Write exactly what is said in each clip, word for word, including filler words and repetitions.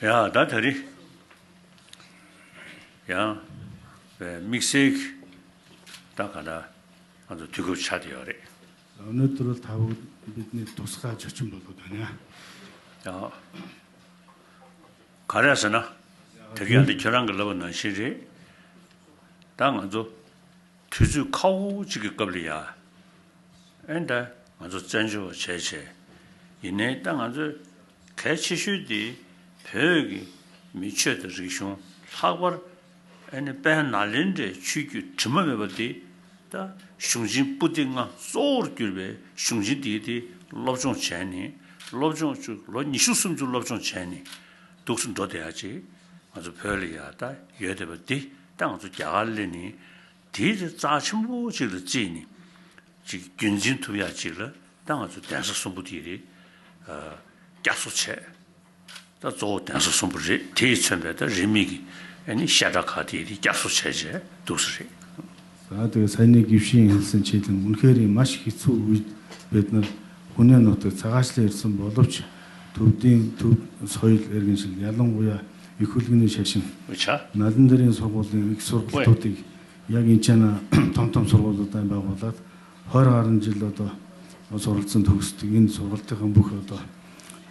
ཡ་ད་ད་རེས་ཡང་དམིགས་བསལ་གྱི་ད་ག་ད་ང་ཚོ་དུས་སྐབས་ཆགས་བསྡད་ཡོད་རེད། ཨ་ནི་ཏུ་ཐ་བུ་བིད་ནི་དོ་སི་ཁ་ཆ་ཆུན་པོ་ལོ་ད་ནི་ཡ། ཡ། ག་རེ་ཟེར་ན། དེ་ག་ཡང་དེ་ཁྱོད་རང་གི་ལབ་པ་ནང་བཞིན་རེད། ད་ང་ཚོ་དུས་ཚོད་ཁག་པོ་གཅིག་གི་སྐབས་ལ་ཡ། ཨེ་ད་ང་ཚོ་བཙན་བྱོལ་བ་བྱས་བྱས། ཡིན་ནའི་ད་ང་ཚོས་གལ་ཆེ་ཤོས་དེ་བོད་ཀྱི་མི་ཆོས་དང་རིག་གཞུང་། ལྷག་པར་ཨེ་ནི་དཔལ་ནཱ་ལེནྡྲའི་ཆོས་བརྒྱུད་དྲི་མ་མེད་པ་དེ། ད་གཞུང་ཆེན་པོ་ཏི་ལྔ་གཙོ་བོར་གྱུར་པའི་གཞུང་ཆེན་དེ་དེ་སློབ་སྦྱོང་བྱས་ནས། སློབ་སྦྱོང་བཅུ་ལོ་ཉི་ཤུ་སུམ་ཅུ་སློབ་སྦྱོང་བྱས་ནས་འདུག་སེ་འགྲོ་བསྡད་ཡ་ཅིག་ང་ཚོ་བོད་ལ་ཡ་ད་ཡོད་བསྡད་པ་འདི་ད་ང་ཚོ་རྒྱ་གར་སླེབས་ནས་དེའི་རྩ་ཆེན་པོ་ཅིག་ལ་བརྩིས་ནས་ཅིག་རྒྱུན་འཛིན་ཐུབ་ཡ་ཅིག་ལ་ད་ང་ཚོ་གདན་ས་གསུམ་པོ་དེ་རེད། བསྐྱར་གསོ་བྱས། ད་གཙོ་བོ་གདན་ས་གསུམ་པོ་རེད། དེས་མཚོན་པའི་ད་རིས་མེད་ཀྱི་ཨ་ནི་བཤད་གྲྭ་ཁག་དེ་དེ་བསྐྱར་གསོ་བྱས་བྱས་འདུག་ས་རེད། ད་དེ་ས་གནས་དགེ་བཤེས་ཡིན་ཟིན་ཆེད་དུ་མུན་ཁེ་རིང་མ་ཞིག་གི་ཚུགས་དབུས་བེད་ནར་ཧུ་ནན་ནོ་ཏི་ཚ་ག་ཤི་ལེར་སུམ་བོ་ལོབ་ཆི་ཐུབ་ཏིང་ཐུབ་སོ་ཡིལ་ཨེར་གིན་ཤིལ་ཡར་ལོང་བུ་ཡ་ཡི་ཁུ་ལིག་ནི་ཆེ་ཤིང་། འོ་ཆ། ན་ལིན་དི་རིང་སོག་པོ་ལིང་ཡིག་སོར་གོ་ཐོ་ཏིག་ཡ་གིན་ཆེ་ན་ཐོམ་ཐོམ་སོར་གོ་ལོ་ཏན་པ་གོ་ལ། ཧོར་ཨ་རིན་ཇི་ལོ་ཏོ། སོ་རལ་ཙི་འཐུག་སྟེ་ཡིན་སོ་རལ་ཏི་ཧམ་བུ་ཁ་ཏོ།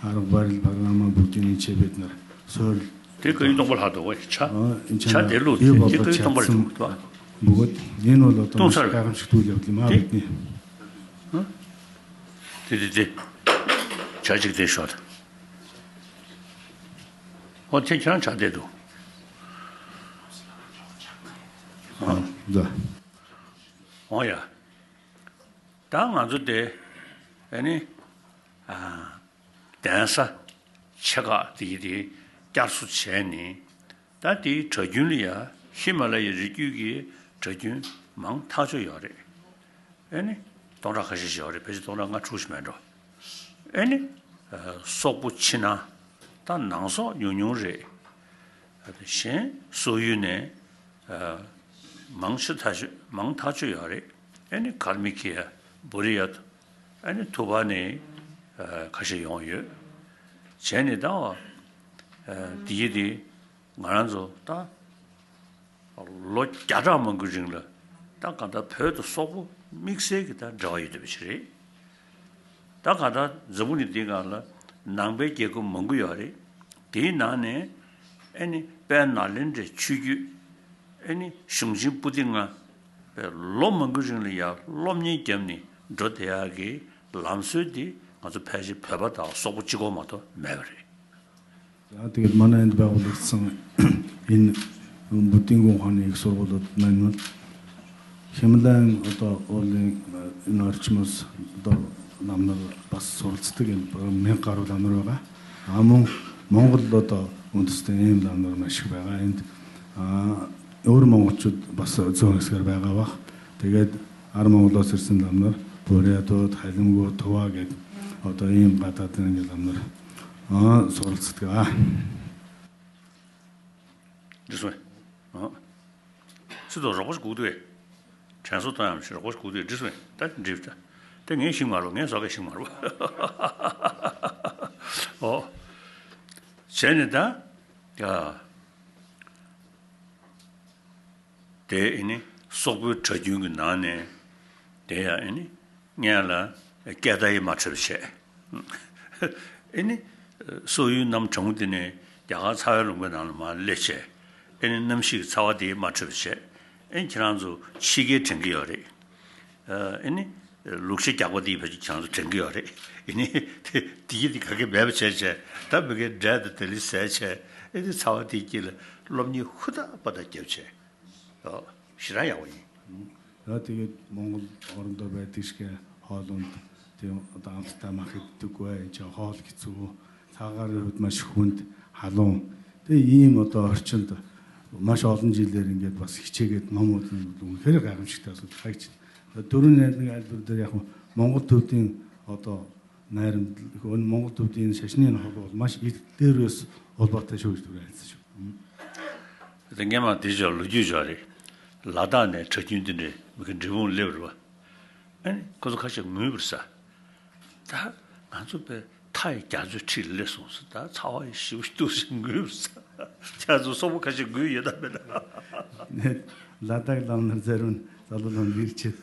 ཨ་རག་བ་རིལ་བར་ན་མ་བུ་ཏི་ནི་ཆེ་བེད་ནར་སོལ། དེ་ཀ་ཡུ་སྟོང་པ་ལྷག་ཏོ་ཆ། ཨ་ཨིན་ཆ་ཆ་ན་དེ་ལུགས་ཡུ་དེ་བ་ཀ་ཀ་ཡུ་ཆ་སྟོང་པ་ལྷག་ཏོ། བུ་གོ་ཡིན་ནོ་ལོ་ཏོ་སྟོང་ས་ཀ་ཁམ་ཞིག་ཏུ་ལེབ་ཏི་མ་བེད་ནི། དེ་དེ་དེ། ཆ་གཅིག་དེ་ཤོད། ཨོ་དེ་ཁྱེད་རང་ཆ་དེ་འདུག་ཨ་འདུག་ཨོ་ཡ། ད་ང་ཚོ་དེ་ཨ་ནི་ཨ་གདན་ས་ཆེ་ཁག་དེ་དེ་བསྐྱར་གསོ་བྱས་ནས། ད་དེའི་གྲྭ་རྒྱུན་ལ་ཡ་ཧི་མ་ལ་ཡའི་རི་རྒྱུད་ཀྱི་གྲྭ་རྒྱུན་མང་ཐག་ཆོད་ཡོད་རེད། ཨ་ནི་སྟོང་ཕྲག་ཁ་ཤས་ཤིག་ཡོད་རེད། ཕལ་ཆེར་སྟོང་ཕྲག་ལྔ་དྲུག་ཞིག་མེད་འགྲོ། ཨ་ནི་སོག་པོ་ཕྱི་ནང་ད་ནང་སོག་ཉུང་ཉུང་རེད། གཞན་སོག་ཡུལ་ནས། མང་ཆེ་ཐག་ཆོད་མང་ཐག་ཆོད་ཡོད་རེད། ཨ་ནི་གལ་མི་ཁི་ཡ་བོ་རི་ཡ་ཨ་ནི་ཐུ་བ་ནས་ཁ་ཤས་ཡོང་ཡོད། བྱས་ནས་ད་དེ་ཡི་དེ་ང་རང་ཚོ་ད་ལོ་བརྒྱ་ཕྲག་མང་པོའི་རིང་ལ་ད་གང་ལྟར་བོད་དུ་སོག་པོ་དམིགས་བསལ་གྱི་ད་འབྲེལ་བ་ཡོད་བསྡད་པ་ཞིག་རེད། ད་ག་ད་འཛམ་བུ་གླིང་འདིའི་སྒང་ལ་ནང་པའི་རྒྱལ་ཁབ་མང་པོ་ཡོད་རེད། དེའི་ནང་ནས་ཨ་ནི་དཔལ་ནཱ་ལེནྡྲའི་ཆོས་བརྒྱུད་ཨ་ནི་གཞུང་ཆེན་པོ་ཏི་ལྔ་པའི་ལོ་མང་པོའི་རིང་ལ་ཡར་སློབ་གཉེར་བརྒྱབ་ནས་འགྲོ་བསྡད་ཡག་གི་ལམ་སྲོལ་འདི་ང་ཚོ་ཕལ་ཆེར་བོད་པ་དང་སོག་པོ་གཅིག་པོ་མ་གཏོགས་མེད་པ་རེད། ཡང་དེ་མ་ན་ཡིན་པ་འོ་ལེགས་ཚང་ཡིན། འབུ་ཏིང་གོང་ཁང་ནས་ཡིག་སོར་བོ་ལོ་ན་ཡིན། ཧི་མ་ལ་ཡན་ཨོ་ཏོ་ཨོ་ལིང་ཨིན་ཨར་ཆི་མོ་སི་ཏོ་ལམ་ནོར་བ་སོར་ཚི་ཏི་གིན་པར་མེ་ཀ་རུ་ལམ་ནོར་བ་ག་ཨ་མོ་མོང་གོལ་ལོ་ཏོ་འོན་ཏི་སྟེ་ཡིན་ལམ་ནོར་མ་ཤིག་བ་ག་ཡིན། ཨོ་རི་མོང་གོལ་ཆུ་བ་སོ་ཚོ་ངེས་ཀར་བ་ག་བ་དེ་ག་ཨར་མོང་ལོ་སིར་སིན་ལམ་ནོར་བོ་རེ་ཏོ་ཐའི་ལམ་གོ་ཐོ་བ་གེ་ཨོ་ཏོ་ཡིན་བ་ཏ་ཏན་གི་ལམ་ནོར། ཨ་སོག་རིགས་ཚིག་ཨ། འདི་སོང་། ཨ། ཚིག་ཐོག་རོགས་པ་ཞིག་སྒུག་འདུག་གས། དྲན་གསོ་གཏོང་ཡག་ཞིག་རོགས་པ་ཞིག་སྒུག་འདུག་གས། འདི་སོང་། ད་འགྲིག་ད། དེ་ངས་ཤེས་མ་རོགས། ངས་སོག་གས་ཤེས་མ་རོགས། ཨོ། བྱས་ནས་ད། ཨ། དེ་ཨེ་ནི་སོག་པོའི་གྲྭ་རྒྱུན་གྱི་ནང་ནས་དེ་ཡང་ཨེ་ནི་སྔོན་ལ་སྐད་བརྡ་ཡིས་མ་འཕྲོད་པ་བྱས། ཨེ་ནི་སོག་ཡུལ་གནམ་གྲང་མོ་དེ་ནས་རྒྱ་གར་ཚ་བའི་ལུང་པའི་ནང་ལ་མར་སླེབས་བྱས། ཨེ་ནི་གནམ་གཤིས་ཀྱི་ཚ་བ་དེ་ཡིས་མ་འཕྲོད་པ་བྱས། ཨེ་ནི་ཁྱེད་རང་ཚོ་ཕྱི་རྒྱལ་དྲན་གྱི་ཡོད་རེད། ཨེ་ནི་ལུག་ཤ་རྒྱགས་པ་དེ་ཡིས་ཕལ་ཆེར་ཁྱེད་རང་ཚོ་དྲན་གྱི་ཡོད་རེད། ཨེ་ནི་དེ་དེ་ཡིས་དེ་ག་གེ་མེད་པ་བྱས་བྱས། ད་མི་གའི་འབྲས་དང་དེ་ལས་ཟས་བྱས། ཨེ་ནི་ཚ་བ་དེའི་དཀྱིལ་ལ་སློབ་གཉེར་ཧུར་ཐག་པ་ཐག་བརྒྱབ་བྱས། ཨོ། ཞེ་དྲག་ཡག་པོ་ཡིན། ད་དེ་གི་མོང་གོལ་ཨོ་རོན་དོ་བའི་དིག་ཤི་ཧོ་ལོན་དེ་ཨམ་སི་ཏ་མ་ཁི་དུ་གོ་ཡ་ཅ་ཧོ་ལ་གི་ཚུ་ཚ་ག་རི་ཧུད་མ་ཤི་ཧུན་ཧ་ལོང་དེ་ཡིན་མོ་ཏོ་ཧར་ཆུན་དུ་མ་ཤོག་ལན་ཇི་ལེ་རིང་གེ་བ་སི་ཁི་ཆེ་གེ་མ་མོ་དུ་ལུང་ཧེ་ར་ག་གམ་ཤིག་ཏ་སུ་ཁ་ཅི་ད་དུ་རུ་ནེ་ནི་ཨལ་བུར་དེ་ཡ་ཧོ་མོང་གོལ་དུ་ཏིང་ཨོ་ཏོ། ནའི་རིམ་ཁོ་མོང་གོལ་ཐུབ་དེ་ཡིན་ཤ་ཤི་ཉན་ཧོ་ལོ་མ་ཤི་ཡིད་ལྟེ་རུས་ཧོལ་པ་ཏེ་ཤོ་ཤི་ར་ཡིན་ཤོ། དེ་སྔས་མ་དེ་ཅོ་ལོ་རྒྱུས་ཅོ་རེད། ལ་དྭགས་ནས་གྲྭ་རྒྱུན་དེ་འདྲའི་མི་གི་འབྲས་སྤུངས་སླེབས་རུ་བ། ཨ་ནི་ཁོ་ཚོ་ཁ་ཤས་ངུས་པར་ས། ད་ང་ཚོ་པའི་ད་ ཁ་ཡི་རྒྱ་མཚོའི་འཁྲིས་ལ་སླེབས་སོང་ཟེར། ད་ཚ་བ་ཡི་ཞེ་པོ་ཅིག་འདུག་ཟེར་ངུས་པ་ཟེར། ཁྱེད་ཚོ་སོག་པོ་ཁ་ཤས་ངུས་ཡོད་དམ་མེད་དམ། ལ་དྭགས་ལམ་སྣར་རྫ་རོན་རྫ་ལོ་ལམ་ཡིར་ཆེད།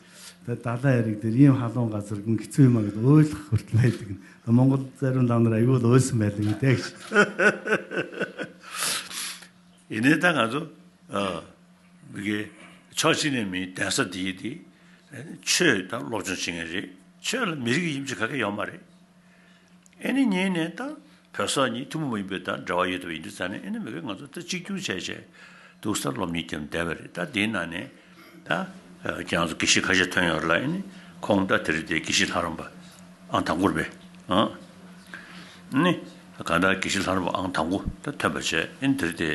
ད་ད་ལྟ་ཡ་རིག་དེ་ཡིན་ཧ་ལོང་ག་ཚར་གང་གི་ཚོད་མ་གི་འོད་ལྷག་ཧུར་ལ་ཡི་དུག་ད་མོང་གོལ་རྫ་རོན་ལམ་སྣར་ཨ་ཡོད་འོད་སུ་མེད་ལ་ཡི་དེག་ཡིན་ནའི་ད་ང་ཚོ་ཨ་མི་གི་ཕྱོགས་གཅིག་ནས་མི་གདན་ས་འདི་ཡི་དེ་ཆོས་དང་སློབ་སྦྱོང་བྱེད་མཁན་རེད། ཆོས་ལ་མི་རིགས་ཀྱི་དབྱེ་འབྱེད་ག་གེ་ཡོད་མ་རེད། ཨེ་ནི་ཉིན་ནས་ད་བོད་སོག་གཉིས་ཐུན་མོང་མ་ཡིན་པའི་ད་འབྲེལ་བ་ཡོད་དུ་ཡིན་དུས་ཙང་ནས། ཨེ་ནི་མི་རེ་ང་ཚོ་ད་གཅིག་གྱུར་བྱས་བྱས་འདུག་ས་སློབ་གཉེར་བརྒྱབ་བསྡད་པ་རེད། ད་དེའི་ནང་ནས་ད་ཁྱེད་རང་ཚོ་དགེ་བཤེས་ཁ་ཤས་ཐོན་ཡོད་རེད་ལ། ཨེ་ནི་ཁོང་ད་དེ་རིང་དེ་དགེ་བཤེས་ལྷ་རམས་པ་ཨང་དང་པོ་རེད་པས། ཨ་ནི་གང་ལྟར་དགེ་བཤེས་ལྷ་རམས་པ་ཨང་དང་པོ་ད་ཐོན་པ་བྱས། ཨེ་ནི་དེ་རིང་དེ་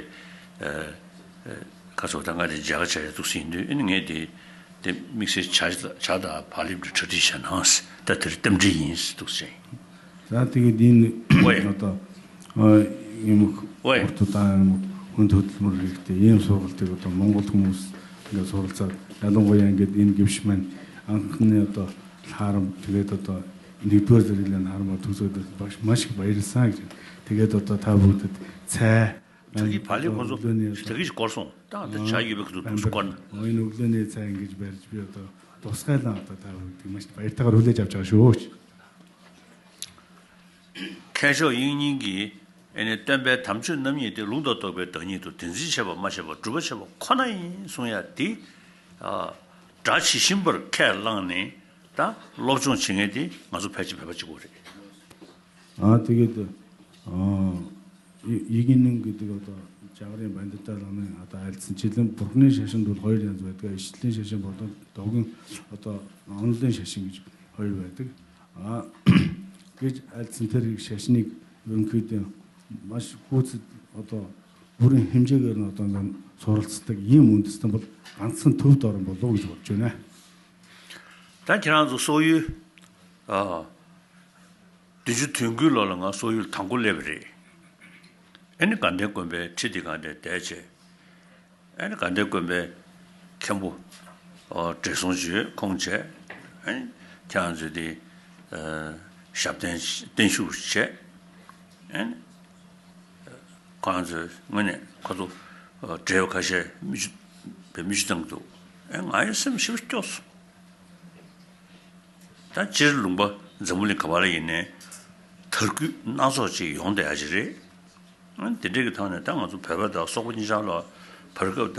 ཁ་སོ་ད་ང་དེ་མཇལ་ཁ་བྱས་འདུག་ཟིན་དུས། ཨེ་ནི་ངས་དེ་དེ་དམིགས་བསལ་བྱ་བྱ་དང་བག་ལེབ་དེ་གྲ་སྒྲིག་བྱས་གནང་། ད་དེ་རིང་རྟེན་འབྲེལ་ཡིན་འདུག་ཟེར། ད་དེ་གི་འདི་ནི་ཝེ། ད་ད་ཨ་ཡིན་མོ་ཝེ། ཧོར་ཐུ་ད་ཡིན་མོ་ཧོན་ཐུ་ཐུ་མོ་རིག་དེ་ཡིན་སོགས་དེ་གི་ད་མོང་གོལ་ཐུ་མོ་གི་སོགས་ཚ་ཡ་ལོང་གོ་ཡང་གི་དེ་ནི་གི་ཕྱི་མན་ཨང་ཁ་ནི་ད་ལྷ་རམས་དེ་གི་ད་ད་འདི་པོ་ཟེར་ལ་ལྷ་རམས་ཐུག་ཚོད་དེ་བག་མ་ཞིག་བ་ཡིར་སང་གི་དེ་གི་ད་ད་ད་བུ་དེ་ཚེ་ད་གི་བག་ལེབ་ཁོ་ཚོ་ད་གི་སྐོར་སོང་། ད་ད་ཆ་ཡོད་པའི་ཁོ་ཚོ་ཐུག་སྐོར་ན། ཨོ་ཡིན་ནོ་ལོ་ནི་ཚེ་གི་བར་གི་ད་དོ་སྐལ་ལ་ད་ད་བུ་དེ་མ་ཞིག་བ་ཡིར་ད་ག་རུ་ལེ་ཅབ་ཅག་ཤོ། མཁས་མཆོག་དབྱིག་གཉེན་གྱིས་ཨེ་ནི་སྟོན་པའི་དམ་ཆོས་རྣམ་གཉིས་ཏེ། ལུང་དང་རྟོགས་པའི་བདག་ཉིད་དོ། དེ་འཛིན་བྱེད་པ་མ་བྱས་པ་སྒྲུབ་པ་བྱེད་པ་ཁོ་ན་ཡིན་གསུང་ཡ་དེ། ཨ་སྒྲ་ཇི་བཞིན་པར་ཁས་བླངས་ནས་ད་སློབ་སྦྱོང་བྱེད་མཁན་དེ་ང་ཚོ་ཕལ་ཆེར་བོད་པ་གཅིག་པོ་རེད། ཨ་དེ་གི་དེ་ཨ་ཡི་ཡི་གེ་ནང་གི་དེ་ག་ད་ལྕགས་རིང་བན་དེ་ལྟ་ལ་ནི་ཨ་ད་ཨལ་ཚིན་ཆེ་ལན་བོར་ནི་ཤ་ཤན་འདུལ་ཧོལ་ཡང་ཟོས་ཏེ་ཤི་ལན་ཤ་ཤན་བོར་དང་དོ་གིན་ཨ་ད་ཨང་ལན་ཤ་ཤན་གི་ཧོལ་བས་དེ། ཨ་གིས་ཨལ་ཚིན་ཐེར་ཡིག་ཤ་ཤི་ནིག་ཡོན་ཁུལ་དེ་མ་ཤི་ཁོ་ཚི་ཨོ་ཏོ་བུ་རིན་ཧིམ་ཇེ་གི་ནོ་ཏོ་ནན་སོ་རལ་ཚི་ཏག་ཡིན་མུན་དི་སྟན་པོ་གང་ཚན་ཐུབ་ཏོ་རིན་པོ་ལོག་ཡོད་བཅོ་ན། ད་ཁྱེད་རང་ཚོ་སོག་ཡུལ་ཨ་བདུན་ཅུ་དོན་དགུའི་ལོ་ལ་ང་སོག་ཡུལ་དང་པོ་སླེབས་པ་རེད། ཨེ་ནི་དགའ་ལྡན་དགོན་པའི་ཁྲི་དེ་གང་དེ་བསྡད་བྱས། ཨེ་ནི་དགའ་ལྡན་དགོན་པའི་མཁན་པོ་ཨོ་བགྲེས་སོང་བརྗོད་ཁོང་བྱས། ཨེ་ནི་ཁྱེད་རང་ཚོས་དེ་ཨ་ཞབས་བརྟན་བརྟན་བཞུགས་བྱས། ཨེ་ནི་ཁོ་རང་ཚོས་དངོས་གནས་ཁོ་ཚོ་ཨོ་བགྲེས་པ་ཁ་ཤས་མི་ཆུ་བའི་མི་ཆུ་བཏང་འདུག་ཨེ་ང་ཡང་སེམས་ཞེ་པོ་སྐྱོ་སོང་། ད་སྤྱིར་ལུང་པ་འཛམ་བུ་གླིང་ག་པ་ལ་ཡིན་ནའི་དར་རྒུད་སྣ་ཚོགས་ཅིག་ཡོང་བསྡད་ཡ་ཅིག་རེད། དེ་འདྲ་གི་ཐོག་ནས་ད་ང་ཚོ་བོད་པ་དང་སོག་པོ་གཉིས་ཆར་ལ་བར་སྐབས་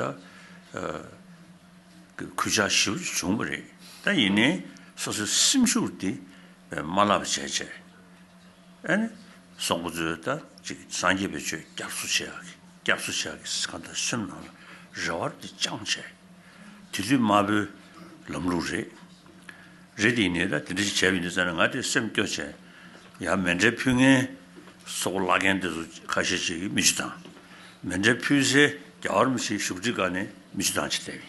ད་གུས་ཕྱག་ཞེ་པོ་ཅིག་བྱུང་བ་རེད། ད་ཡིན་ནའི་སོ་སོའི་སེམས་ཤུགས་དེ་མ་བརླག་པ་བྱས་བྱས། ཨ་ནི་སོག་པོ་ཚོས་ད་ཅིག་སངས་རྒྱས་པའི་ཆོས་སྐྱབས་སུ་མཆི་ཡག་གི་སྐྱབས་སུ་མཆི་ཡག་གི་གང་ལྟར་སེམས་ནང་ལ་རེ་བ་དེ་བཅངས་བྱས། དེ་དུས་དམར་པོའི་ལམ་ལུགས་རེད། རེད་དེ་ཡིན་ནའི་ད་དེ་འདྲ་ཞིག་བྱས་པ་ཡིན་དུས་ཙང་ནས་ང་དེ་སེམས་སྐྱོ་བྱས། ཡང་མཎྜལ་ཕུལ་མཁན་སོག་པོ་བླ་རྒན་དེ་ཚོ་ཁ་ཤས་ཅིག་གིས་མི་ཆུ་བཏང་། མཎྜལ་ཕུལ་སའི་རྒྱལ་བ་རིན་པོ་ཆེའི་བཞུགས་ཁྲི་སྒང་ནས་མི་ཆུ་བཏང་བྱས་བསྡད་པ་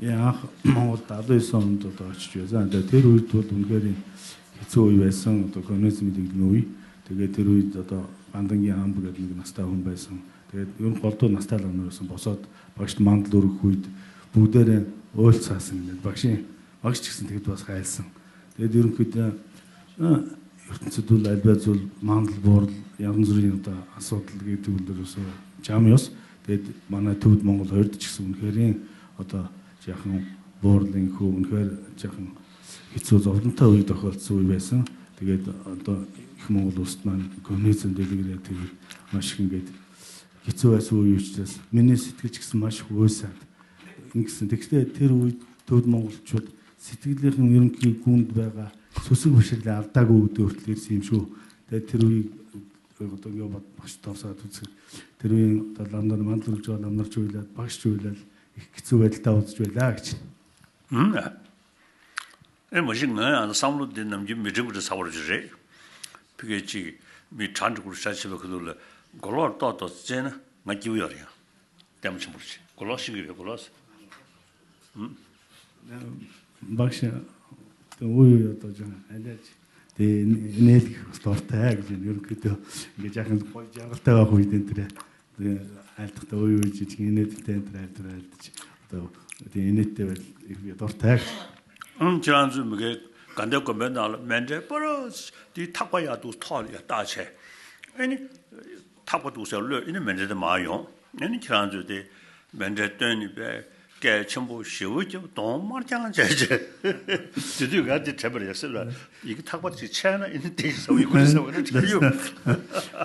ཡིན། ཡང་མང་བོ་ད་ལྟོས་སོང་དུ་དོ་ཆུ་བྱོས་ཙང་དེ་དེ་རུ་དོ་དུང་ཁ་རིང་ཁི་ཚོ་ཡོད་སང་དོ་ཁོ་ནས་སི་མི་དིག་ནུ་བི་དེ་གའི་དེ་རུ་དོ་དོ་པན་དང་གི་ཨམ་བུ་ག་དུང་གི་ན་སྟ་ཧུམ་པའི་སང་དེ་ཡོན་ཁོལ་དོ་ན་སྟ་ལ་ནུ་སང་བོ་སོད་བག་ཤི་མང་དུ་ལོ་རུ་ཁུ་ཡིད་བུག་དེ་རེན་འོལ་ཚ་སིང་ནས་བག་ཤི་བག་ཤི་ཅིག་སིང་དེ་གི་དོ་སི་ཁ་ཡལ་སང་དེ་དེ་རུ་ཁུ་དེ། ཚུ་དུ་ལ་ལ་ཚུ་མང་ལ་བོར་ཡང་ཟུར་ཡང་ད་ཨ་སོག་ལ་གི་དུ་འདི་རུ་སོ་ཅམ་ཡོས་དེ་མ་ན་ཐུབ་མང་ལ་ཧར་དུ་ཅིག་སུ་འཁེར་རིང་ཨོ་ད་ཅག་ཁང་བོར་ལིང་ཁུ་འཁེར་ཅག་ཁང་ཧི་ཚོ་ཛོབ་ཏན་ཐ་བི་ད་ཁོ་ཚུ་བི་བས་སང་དེ་གི་ད་ཧི་མང་ལོ་སི་མན་གོ་ནི་ཚུ་འདི་གི་རེ་དེ་གི་མ་ཤིང་གི་ཧི་ཚོ་བས་སུ་ཡོད་ཅེས་མི་ནི་སི་ཐི་ཅིག་སུ་མ་ཤི་བོ་སན་ཨིན་གི་སི་འདི་གི་དེ་རུ་ཐུབ་མང་ལ་ཆོད་སི་ཐི་ལེ་ཁང་ཡུན་གི་གུང་བས་ག་སུ་སི་བུ་ཤི་ལ་ཨ་ལྟ་གོ་དུ་ལེར་སེམས་ཤོ། དེ་དེ་རུ་ཡི་ཏོ་ཡོ་བ་མ་ཤི་ཐོབ་ས་དུ་ཚིག་དེ་རུ་ཡི་ད་ལམ་དར་མ་དུ་ཅོ་ལམ་དར་ཅོ་ལ་བག་ཤི་ཅོ་ལ་ཁི་ཚུ་བེ་ལྟ་བ་ཅོ་ལ་ཁི་ཨེ་མ་གཞི་ང་ཡང་བསམ་བློ་འདི་ནམ་རྒྱུན་མི་འགྲིག་པ་འདྲ་ཚ་བར་གྱུར་རེད། ཕི་གེ་གཅིག་མི་གྲ་འགྲིག་པོ་ཤ་ཆེ་བའི་ཁུ་ཐུག་ལ་མགོ་ལོག་ཏོག་ཏོག་བཙལ་ན་ང་སྐྱིད་པོ་ཡོད་རེད་ཡང་། ལྟད་མོ་ཆེན་པོ་རེད། མགོ་ལོག་ཤེས་ཀྱི་རེད་མགོ་ལོག་བག་ཤ་དེ་འུ་ཡོད་ཡོད་དོ་ཅང་ཨ་ལས་ཅི་དེ་ནས་ལིག་སྟོར་ཐལ་གི་ཅི་ནུར་གི་དོ་གི་ཅག་གི་ཁོ་ཅག་ལྟ་བ་ཧུའི་དེན་དེ་རེད། དེ་ཨ་ཐག་ཏུ་འུ་ཡོད་ཅི་ཅི་ནས་དེ་དེན་དེ་རེད་དེ་རེད་ཅི་དོ་དེ་ནས་དེ་བས་སྟོར་ཐལ། ཨང་ཅི་རང་ཚོའི་མི་གའི་ དགའ་ལྡན་དགོན་པའི་ནང་ལ་མཎྜལ་སྤར་རོགས་དེའི་ཐག་པ་ཡར་འདུག་ཐོག་ལ་ཡར་བཏགས་བྱས། ཨེ་ནི། ཐག་པ་འདུག་ཟེར་གློད། ཨེ་ནི་མཎྜལ་དེ་མར་ཡོང་། ཨེ་ནི་ཁྱེད་རང་ཚོས་དེ་མཎྜལ་བཏོན་ནི་པས་སྐད་ཆེན་པོ་ཞེ་པོ་རྒྱབ་གདོང་དམར་རྐྱང་བྱས་བྱས། དེ་དུས་ང་དེ་དྲན་པ་རེད་ཟེར་ལ། ཡི་གེ་ཐག་པ་ཅིག་ཆད་ན་ཨེ་ནི་དེ་ཡི་ཟ་བ་ཡི་གུ་རེད་ཟེར་བ་ནི་དྲན་ཡོད།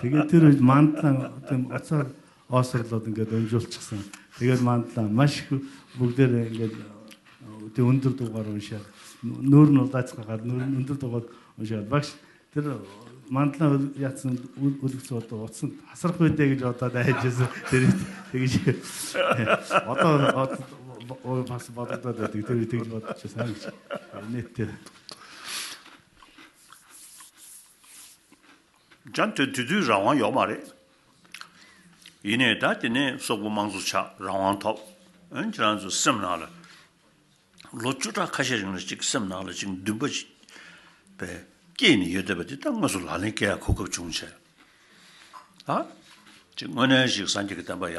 དེ་གའི་དེ་རུ་མ་འདང་དེ་ཨ་ཚར། ཨོ་སར་ལོ་དང་གི་དོན་འཇོལ་ཆགས་སོང་། དེ་ག་མ་དང་མ་ཞིག་བུག་དེ་རེ་གི་དེ་འུན་དུར་དུ་བར་འོང་ཤར། ནོར་ནོར་ད་ཚ་ག་ནོར་འུན་དུར་དུ་བར་འོང་ཤར་བག་དེར་མ་དང་ཡ་ཚན་འུ་འུ་དུག་ཚོ་ཏོ་ཚན་ཧ་སར་ཁོས་དེ་གི་ཇོ་ད་ད་ཧེ་ཇེ་སི་དེ་རེ་དེ་གི་ཇེ་ཨོ་ཏོ་ཨོ་ཏོ་ཨོ་ཕ་སི་བ་ཏོ་ད་ད་དེ་དེ་རེ་དེ་གི་ཇོ་ད་ཅེ་སང་ནེ་དེ། ཅང་དེ་དུས་དུས་རང་དབང་ཡོད་མ་རེད། ཡིན་ནའི་ད་དེ་ནས་སོག་པོ་དམངས་གཙོ་ཆགས་རང་དབང་ཐོབ། ཨན་ཁྱེད་རང་ཚོ་སེམས་ནང་ལ་ལོ་བཅུ་ཕྲག་ཁ་ཤས་རིང་ལ་ཅིག་སེམས་ནང་ལ་ཅིག་འདུན་པ་ཅིག་པའི་སྐྱེས་ནས་ཡོད་བསྡད་པ་དེ་ད་དངོས་སུ་ལག་ལེན་བཀལ་ཡ་གོ་སྐབས་བྱུང་བྱས། ད་ཅིག་དངོས་གནས་ཞིག་སངས་རྒྱས་ཀྱི་བསྟན་པ་ཡ།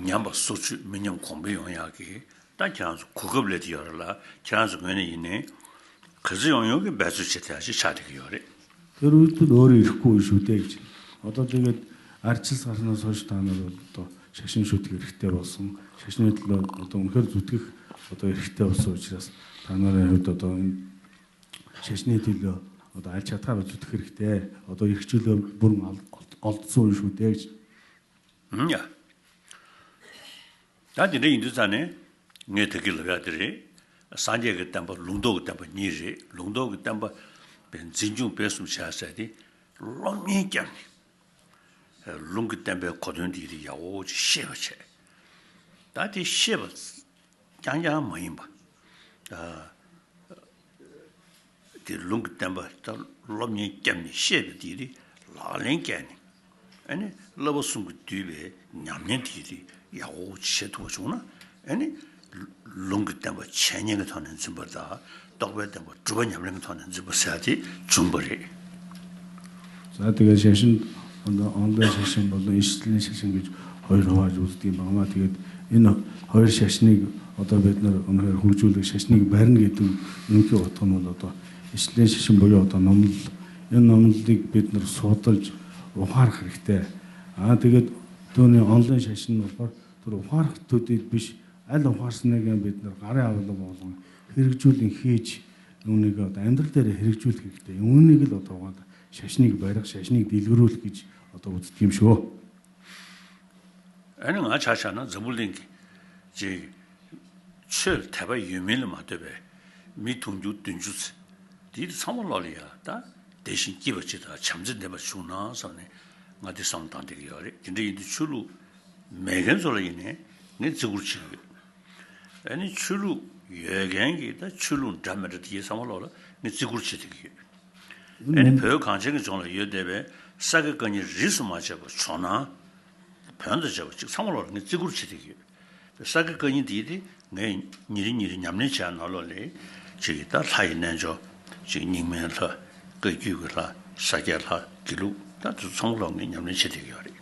ཉམས་པ་སོར་ཆུད་མི་ཉམས་གོང་འཕེལ་ཡོང་ཡག་གི་ད་ཁྱེད་རང་ཚོ་གོ་སྐབས་སླེབས་ཏེ་ཡོད་རེད་ལ། ཁྱེད་རང་ཚོ་ངོས་ནས་ཡིན་ནའི་ག་ཚོད་ཡོང་ཡོང་གི་འབད་རྩོལ་བྱེད་ཐུབ་ཡག་ཅིག་ཆགས་བསྡད་ཀྱི་ཡོད་རེད། དེ་རུ་དུ་ལོ་རེ་ཧྲི་ཀོ་ཞུ་བསྡད་ཀྱི་ཨོ་ཏོ་དེ་གི་ཨར་ཆི་སར་ན་སོ་ཞིག་ད་ན་རུ་ཏོ་ཤ་ཤིན་ཞུ་ཐིག་རིག་ལྟེ་བ་སོང་ཤ་ཤིན་ལ་ཨོ་ཏོ་མཁར་ཛུ་ཐིག་ཨོ་ཏོ་རིག་ལྟེ་བ་སོ་ཅི་ར་ད་ན་རེ་ཧུ་ཏོ་ཏོ་ཤ་ཤིན་ཐིག་ལ་ཨོ་ཏོ་ཨར་ཆ་ཐ་ར་ཛུ་ཐིག་རིག་ལྟེ་ཨོ་ཏོ་ཡིག་ཆུ་ལ་འབུར་ང་ཨོ་ཏོ་སོ་ཞུ་བསྡད་ཀྱི། ཨུམ་ཡ། ད་དེ་འདྲ་ཡིན་དུས་ཙང་ནས་ངས་ད་གིན་ལབ་ཡག་དེ་རེད། སངས་རྒྱས་ཀྱི་བསྟན་པ་ལུང་རྟོགས་ཀྱི་བསྟན་པ་གཉིས་རེད། ལུང་རྟོགས་ཀྱི་བསྟན་པ་པའི་འཛིན་སྐྱོང་སྤེལ་གསུམ་བྱ་ཟེར་དེ་སློབ་གཉེར་བསྐྱངས་ནས་ལུང་གི་བསྟན་པའི་གོ་དོན་དེ་ཡག་པོ་ཅིག་ཤེས་པ་བྱས། ད་དེ་ཤེས་པ་རྐྱང་རྐྱང་མ་ཡིན་པ། དེ་ལུང་གི་བསྟན་པ་ད་སློབ་གཉེར་བསྐྱངས་ནས་ཤེས་པ་དེ་རིགས་ལག་ལེན་བཀལ་ནས། ཨ་ནི་བསླབ་པ་གསུམ་གྱིས་བསྡུས་པའི་ཉམས་ལེན་དེ་རིགས་ཡག་པོ་བྱེད་ཐུབ་པ་བྱུང་ན། ཨ་ནི་ལུང་གི་བསྟན་པ་འཆད་ཉན་གྱི་ཐོག་ནས་འཛིན་པ་དང་རྟོགས་པའི་བསྟན་པ་སྒྲུབ་པ་ཉམས་ལེན་གྱི་ཐོག་ནས་འཛིན་པ་ཟེར་ཡག་དེ་བྱུང་བ་རེད། ཟ་དེ་ག་写真 ཨང་ལྡན་写真 ཨང་ལྡན་写真 གི་ཧོའི་ར་བ་ཇུ་དེ་མང་མ་དེ་ཡིན་ན་ཧོའི་写真 གི་ཨོ་ཏོ་བེད་ནར་ཨང་ཧོའི་ཧུག་ཅུ་ལི་写真 གི་བར་གི་དུ་ཡུན་གི་ཨོ་ཏོ་ནོ་ལ་ཏོ་ཨིས་ལེན་写真 བོ་ཡོ་ཏོ་ནམ་ཡིན་ནམ་ལིག་བེད་ནར་སོ་ཏལ་ཨོ་ཧར་ཧར་ཏེ་ཨ་དེ་གི་དུ་ནི་ཨང་ལྡན་写真 ནོ་པར་དུ་ཧར་དུ་དེ་བིཤ་ཨ་ལ་ཧར་སི་ནེ་གན་བེད་ནར་ག་རེ་ཨ་བ་ལ་བ་ལོང་ཧིར་ཅུ་ལི་ཧེ་ཆི། ཡོང་ནི་ག་དང་འདིར་དེ་རེ་ཧིར་ཅུ་ཐིག་སྟེ་ཡོང་ནི་གི་ལོ་ཐོག་ཁང་དང་ཤ་ཤ་ནི་གི་བའི་རག་ཤ་ཤ་ནི་གི་དེ་ལུ་རུ་ལ་གི་ཅི་ཨོ་ཏོ་བུ་ཚུ་ཐིམ་ཤོ། ཨ་ནི་ང་ཆ་བཞག་ན་འཛམ་བུ་གླིང་གི་ཅིག་ཆོས་དད་པ་ཡོད་མིན་ལ་མ་ལྟོས་པའི་མི་དུང་ཕྱུར་བདུན་ཅུ་ཚེ་དེ་ཚང་མ་ལོ་ལ་ཡ་ད་དེ་བཞིན་སྐྱིད་པ་ཅིག་དང་བྱམས་བརྩེ་ལྡན་པ་བྱུང་ན་བསམ་ནས་ང་དེ་བསམ་བློ་བཏང་བསྡད་ཀྱི་ཡོད་རེད། དེ་འདྲ་ཡིན་དུས་ཆོས་ལུགས་མེད་མཁན་ཚོ་ལ་ཡིན་ནའི་ངས་བརྩི་བཀུར་བྱེད་ཀྱི་ཡོད། ཨ་ནི་ཆོས་ལུགས་ཡོད་མཁན་གྱི་ད་ཆོས་ལུགས་འདྲ་མི་འདྲ་དེ་ཡི་ཚང་མ་ལོག་ལ་ངས་བརྩི་བཀུར་བྱེད་ཐུབ་ཀྱི་ཡོད། ཨ་ནི་བོད་གངས་ཅན་གྱི་ལྗོངས་ལ་ཡོད་བསྡད་པའི་ས་དགེ་བཀའ་རྙིང་རིས་སུ་མ་ཆད་པ་ཇོ་ནང་བོན་དང་བཅས་པ་ཅིག་ཚང་མ་ལོག་ལ་ངས་བརྩི་བཀུར་བྱེད་ཐུབ་ཀྱི་ཡོད། ས་དགེ་བཀའ་རྙིང་དེ་དེ་ངས་ཉིན་རེ་ཉིན་རེ་ཉམས་ལེན་བྱས་ནང་ལོག་ལས་ཅིག་གི་ད་ལྷ་ཡི་རྣལ་འབྱོར་ཅིག་རྙིང་མའི་ལྷ། བཀའ་བརྒྱུད་ཀྱི་ལྷ། ས་སྐྱའི་ལྷ། དགེ་ལུགས་ད་དུ་ཚང་ལོག་ངས་ཉམས་ལེན་བྱེད་བསྡད་ཀྱི་ཡོད་རེད།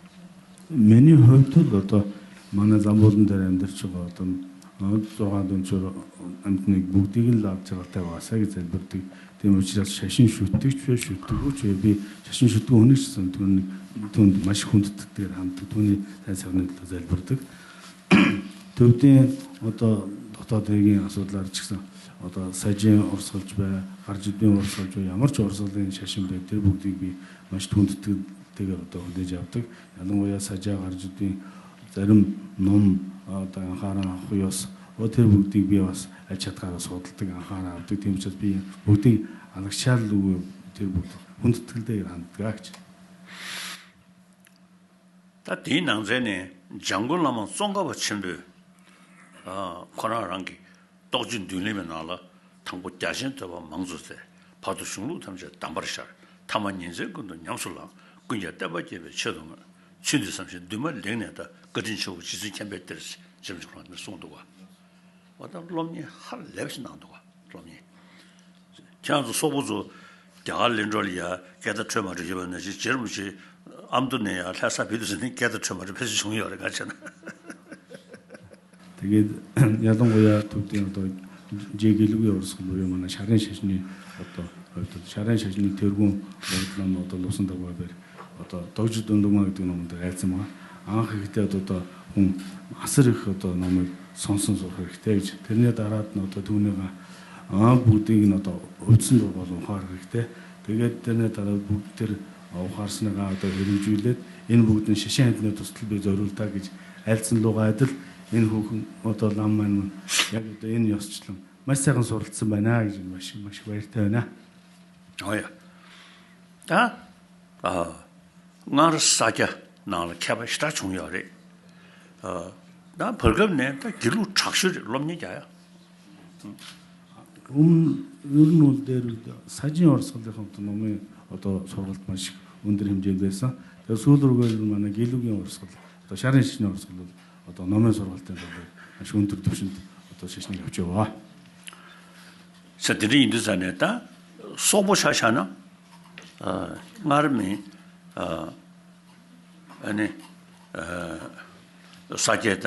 མེ་ནི་ཧོབ་ཐུབ་ལོ་ཏོ་མ་ན་འཛམ་བུ་གླིང་འདིར་འདིར་ཆུ་བ་དང་ཙོ་ཧ་དོན་ཆུ་རོ་ཨམ་ནི་བུག་ཏི་གི་ལག་ཆ་ལ་ལྟ་བ་ས་གི་ཚེ་འབུར་ཏིག་དེ་མོ་ཅི་ར་ཤ་ཤིན་ཤུ་ཏིག་ཆོས་ཤུ་ཏིག་གོ་ཆོས་པི་ཤ་ཤིན་ཤུ་ཏིག་འོ་ནི་ཤི་སམ་ཐུ་ནི་ཐུ་ནི་མ་ཤི་ཁུང་ཏི་ཏིག་ཏིག་རམ་ཏིག་ཐུ་ནི་ས་ཚེ་ནི་ལ་ཚེ་འབུར་ཏིག་ཐུབ་བསྟན་ཨོ་ཏོ་ཏོག་ཏོག་དེ་གིན་ཨ་སོ་ལར་ཆིག་སང་ཨོ་ཏོ་ས་ཆེན་ཨོར་སོལ་ཆུ་བེ་ཧར་ཅི་ཏུན་ཨོར་སོལ་ཆུ་ཡ་མར་ཆུ་ཨོར་སོལ་ཏེན་ཤ་ཤིན་པེ་དེར་བུག་ཏིག་པི་མ་ཤི་ཐུང་ཏི་ཏི་དེ་ག་ཨོ་ཏོ་ཧུ་དེ་ཇབ་ཏིག་ཡ་ལུང་བ་ཡ་ས་ཆ་ཧར་ཅི་ཏུན་ཛ་རིམ་ནོམ་ཨོ་ཏོ་ཡང་ཧ་རང་ཧུ་ཡོ་སི་ཨོ་དེར་བུག་ཏིག་པི་ཨོ་སི་ཨ་ཆ་ཐ་ར་སོ་ཏི་ཏིག་ཡང་ཧ་རང་ཨ་ཏིག་ཐིམ་ཆ་པི་བུག་ཏིག་ཨ་ལག་ཤར་ལུ་དེར་བུག་ཧུན་ཏི་ཏིག་དེ་རང་ཏིག་ཨ་ཁ་ཆི། ད་དེའི་ནང་ཚན་ནས་འཇམ་མགོན་བླ་མ་ཙོང་ཁ་པ་ཆེན་པོས་ཨ་ཁོ་རང་རང་གི་རྟོགས་བརྗོད་མདུན་ལེགས་མའི་ནང་ལ་དང་པོ་རྒྱ་ཆེན་ཐོས་པ་མང་དུ་བཙལ། བར་དུ་གཞུང་ལུགས་ཐམས་ཅད་གདམས་པར་ཤར། ཐ་མ་ཉིན་མཚན་ཀུན་ཏུ་ཉམས་སུ་བླངས། ཀུན་ཀྱང་བསྟན་པ་རྒྱས་པའི་ཆེད་དུ་བསྔོས། ཚུལ་འདི་བསམ་ཞིང་འདུན་མ་ལེགས་ནས་ད། བཀའ་དྲིན་ཆེའོ་རྗེ་བཙུན་མཁྱེན་པའི་གཏེར། ཅེས་གསུངས་འདུག་བ། འོ་ད་སློབ་གཉེར་ཧ་ལས་པ་ཞིག་གནང་འདུག་བ། སློབ་གཉེར། ཁྱེད་རང་ཚོ་སོག་པོ་ཚོ་རྒྱ་གར་ལེན་འགྲོ་ལ་ཡ་སྐད་བརྡ་འཕྲོད་མ་འཕྲོད་ཡོད་པ་ནང་བཞིན་རྗེ་རིན་པོ་ཆེ་ཨ་མདོ་ནས་ཡ་ལྷ་ས་བོད་དུ་ཟིན་ནས་སྐད་བརྡ་འཕྲོད་མ་འཕྲོད་ཕལ་ཆེར་བྱུང་ཡོད་རེད་ག་བྱས་ན། དེ་གའི་ཡར་ལུང་གོ་ཡ་ཐུབ་བསྟན་དང་ རྗེ་དགེ་ལུགས་ཡོད་སོགས་ལོ་ཡོད་མ་ན་ཤ་རན་ཤ་ཤི་ནི་ཨོ་ཏོ་ཨོ་ཏོ་ཤ་རན་ཤ་ཤི་ནི་ཐེར་གུང་ལོ་ལམ་ཨོ་ཏོ་ལོ་སུན་དག་བ་བེར་ཨོ་ཏོ་དོག་ཅུ་དོན་དུ་མ་གི་དུ་ནོ་མ་ཏོ་ཨེ་ཙི་མ་ཨང་ཧི་ཁི་ཏེ་ཨོ་ཏོ་ཧུང་ཨ་སི་རི་ཁི་ཏོ་ནོ་མི་སོང་སུན་སོ་ཧི་ཁི་ཏེ་ཅི་ཐེར་ནེ་ད་ར་ནོ་ཏོ་ཐུག་ནེ་ག་ཨང་བུག་ཏིང་གི་ནོ་ཏོ་ཨོ་ཙི་ནོ་བ་ལོ་ཧ་རི་ཁི་ཏེ་དེ་གེ་ཐེར་ནེ་ད་ར་བུག་ཏེར་ཨོ་ཧར་སི་ནེ་ག་ཨོ་ཏོ་ཧི་རིང་ཅུ་ལེ་ཨིན་བུག་ཏིང་ཤ་ཤན་ནེ་ཏོ་སྟིལ་བེ་ཛོ་རུལ་ཏ་གི་ཨེ་ཙི་ལོ་ག་ཨེ་ཏིལ་ཨིན་ཧུ་ཁུང་ཨོ་ཏོ་ལམ་མན་མན་ཡ་གི་ཏོ་ཨིན་ཡོ་སི་ཅི་ལམ། མ་སེ་ཁང་སོར་ལ་ཚིམ་པ་ན་ཡིན་མ་ཤི་མ་ཤི་བའི་ལྟོས་ན། ཨོ་ཡ། ད་ཨ་སྔར་ས་སྐྱ་ནང་ལ་མཁས་པ་ཞེ་དྲག་བྱུང་ཡོད་རེད། ཨ་ད་བར་སྐབས་ནས་ད་དགེ་ལུགས་དྲག་ཤོས་རེད། སློབ་གཉེར་རྒྱག་ཡ། ཨུམ་ཡུར་ནུ་དེ་རུ་ས་ཆེན་བར་སོགས་ལས་ཁང་དུ་ནང་མི་ཨོ་ཏོ་སོར་ལ་མ་ཤི་འུན་དེར་ཧིམ་རྒྱས་འདས་ས་དེ་སུ་ལུར་གོ་ཡུར་མ་ན་དགེ་ལུགས་ཡང་བར་སོགས་ལ་ཨོ་ཏོ་ཤ་རན་ཤི་ཉ་བར་སོགས་ལ། ཨོ་ཏོ་ནོ་མེ་སོར་བལ་ཏེ་འདོད་པའི་ཤུན་ཏུར་དུ་ཤིན་ཏུ་ཨོ་ཏོ་ཤེས་ཤིང་ཡོད་ཅེས་བ། ས་དེ་འདྲ་ཡིན་དུས་ས་ནས་ད་སོག་པོ་ཆ་བཞག་ན་ཨ་སྔར་མི་ཨ་ཨ་ནི་ཨ་ས་སྐྱའི་ད་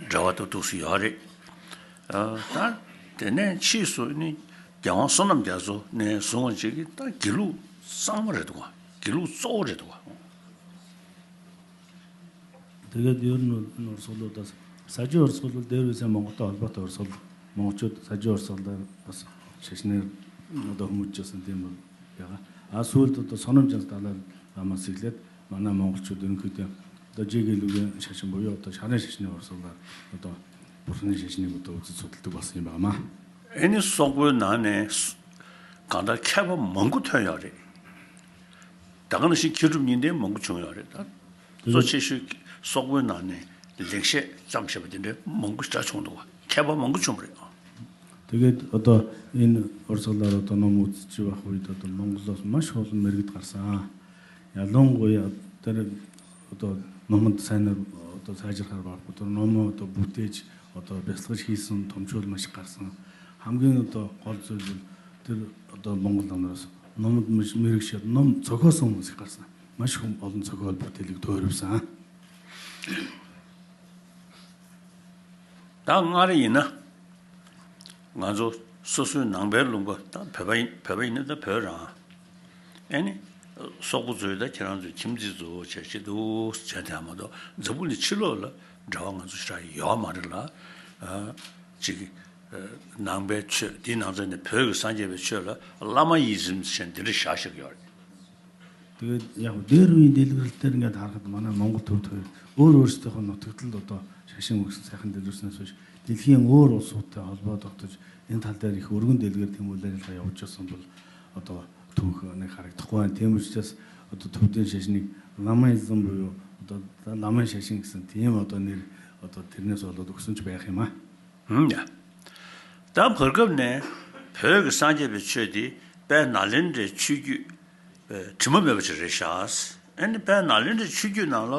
འབྲེལ་བ་ཏོག་ཏོག་སུ་ཡོད་རེད། ཨ་ད་དེ་ནས་ཕྱིས་སུ་ནི་རྒྱལ་དབང་བསོད་ནམས་རྒྱ་མཚོ་ནས་བཟུང་བ་ཅིག་གི་ད་དགེ་ལུགས་གཙང་མ་རེད་འདུག་བ། དགེ་ལུགས་གཙོ་བོ་རེད་འདུག་བ། དེ་ག་དེ་ནོར་ནོར་སོག་ལོ་དང་ས་ཆུ་བར་སོག་ལོ་དེར་བས་སེ་མོང་གོ་ཏོ་ཧོལ་པ་ཏོ་བར་སོག་ལོ་མོང་ཆུ་ས་ཆུ་བར་སོག་ལོ་དར་བ་ས་ཆེ་ཤི་ནེར་ནོ་ཏོ་ཧུ་མུ་ཅོ་སན་ཏེ་མོ་ཡ་ག་ཨ་སུལ་ཏོ་ཏོ་སོ་ནམ་ཅན་ས་ལ་ལ་མ་སིག་ལེད་མ་ན་མོང་གོ་ཆུ་དུན་ཁུ་ཏེ་ཏོ་ཇེ་གི་ལུ་གན་ཤ་ཆེན་པོ་ཡོ་ཏོ་ཤ་ནེ་ཤ་ཤི་ནེ་བར་སོག་ལོ་ཏོ་བུར་ཤ་ནེ་ཤ་ཤི་ནེ་གོ་ཏོ་ཙི་ཚོ་ཏི་ཏུ་བ་སི་ཡིན་པ་མ། ཨེ་ནི་སོག་པོའི་ནང་ནས་གང་ལྟར་མཁས་པ་མང་པོ་ཐོན་ཡོད་རེད། ད་ག་ནང་བཞིན་མཁས་གྲུབ་གཉིས་ལྡན་མང་པོ་བྱུང་ཡོད་རེད་ད། གཙོ་ཆེ་ཤོས་སོག་པོའི་ནང་ནས་ལེགས་བཤད་བརྩམས་བྱས་པ་དེ་འདྲའི་མང་པོ་ཞེ་དྲག་བྱུང་འདུག་བ། མཁས་པ་མང་པོ་བྱུང་བ་རེད། དེ་གའི་ཨོ་ཏོ་ཨིན་ཨོར་ཚོ་ལ་རོ་ཏོ་ནོ་མོ་ཙི་ཅི་བ་ཧོ་ཡི་ཏོ་ཏོ་མང་པོ་ལོ་མ་ཤོ་ལ་མེ་རིག་ཐར་ས་ཡ་ལོང་གོ་ཡ་དེར་ཨོ་ཏོ་ནོ་མོ་ཏོ་སན་ནར་ཨོ་ཏོ་ས་ཅི་ཁར་བ་ཁོ་ཏོ་ནོ་མོ་ཏོ་བུ་ཏེ་ཅི་ཨོ་ཏོ་བེ་སྟོ་ཤི་སོན་ཐོམ་ཆོ་ལ་མ་ཤི་ཁར་སང་ཧམ་གི་ཨོ་ཏོ་ཧོར་ཚོ་ལ་དེར་ཨོ་ཏོ་མང་པོ་ལ་མ་རོ་སོ་ནོ་མོ་མི་རིག་ཤེས་ནོ་མོ་ཚོ་ཁོ་སོང་མ་ཤི་ཁར་སང་། མ་ཤོམ་ཨོ་ལུན་ཚ་ཁོལ་པོ་དེ་ལིག་ཐོ་རུབ་སང་། ད་སྔར་ཡིན་ན་ང་ཚོ་སོ་སོའི་ནང་པའི་ལུང་པ་ད་བོད་པ་ཡིན་བོད་པ་ཡིན་ན་ད་བོད་རང་ཨེ་ནི་སོག་པོ་ཚོས་ད་ཁྱེད་རང་ཚོའི་ཁྱིམ་མཚེས་ཚོ་བྱས་བྱེད་འདུག་བྱས་དེ་མ་གཏོགས་འཛམ་བུ་གླིང་ཕྱི་ལོགས་ལ་འབྲེལ་བ་ང་ཚོ་ཞེ་དྲག་ཡོད་མ་རེད་ལ་ཅིག་ནང་པའི་ཆོས་དེའི་ནང་ཚན་ནས་བོད་ཀྱི་སངས་རྒྱས་པའི་ཆོས་ལ་བླ་མ་ཡི་ཟིན་བྱས་འདི་འདྲ་བཞག་བཞག་ཡོད་རེད། དེ་ཡག་པོ་དེ་རུ་ཡིན་དེ་ལུགས་རེ་སྟེར་ངས་ད་ཧར་ཁ་དུ་མ་ན་མང་པོ་ཐུབ་ཐུབ་འོ་རོ་ཞིག་ཏུ་ཧོ་ནོ་ཐུག་ཐུལ་ལོ་ཏོ་ཤ་ཤིང་འུག་སུ་ཚེ་ཁན་དེ་ལུགས་སུ་ན་སོ་ཞིག་དེ་ལྷིང་འོ་རོ་སོགས་ཏེ་ཧོ་ལ་བ་ཏོག་ཏོ་ཡིན་ཐལ་དེ་རིག་འོ་རུང་དེ་ལུགས་རེ་ཐེ་མོ་ལེ་རེ་ལ་ཡག་པོ་ཅོ་སོང་བུལ་ཨོ་ཏོ་ཐུག་ཁ་ནས་ཁ་རིག་ཐོག་བ་ཐེ་མོ་ཞིག་ཅེས་ཨོ་ཏོ་ཐུབ་བསྟན་ཤ་ཤིང་བླ་མ་ཡི་ཟམ་བུ་ཡོ་ཨོ་ཏོ་ད་བླ་མ་ཤ་ཤིང་གི་སུན་ཐེ་མོ་ཨོ་ཏོ་ནེ་ཨོ་ཏོ་དེ་ནས་སོ་ལོ་ཏོ་གསུང་ཆུ་བས་ཧེ་མ། ཧུམ་ཡ། ད་བར་སྐབས་ནས་བོད་ཀྱི་སངས་རྒྱས་པའི་ཆོས་འདི་དཔལ་ནཱ་ལེནྡྲའི་ཆོས་བརྒྱུད་དྲི་མ་མེད་པ་ཅིག་རེད་ཤག་ཨ་ནི་དཔལ་ནཱ་ལེནྡྲའི་ཆོས་བརྒྱུད་ནང་ལ་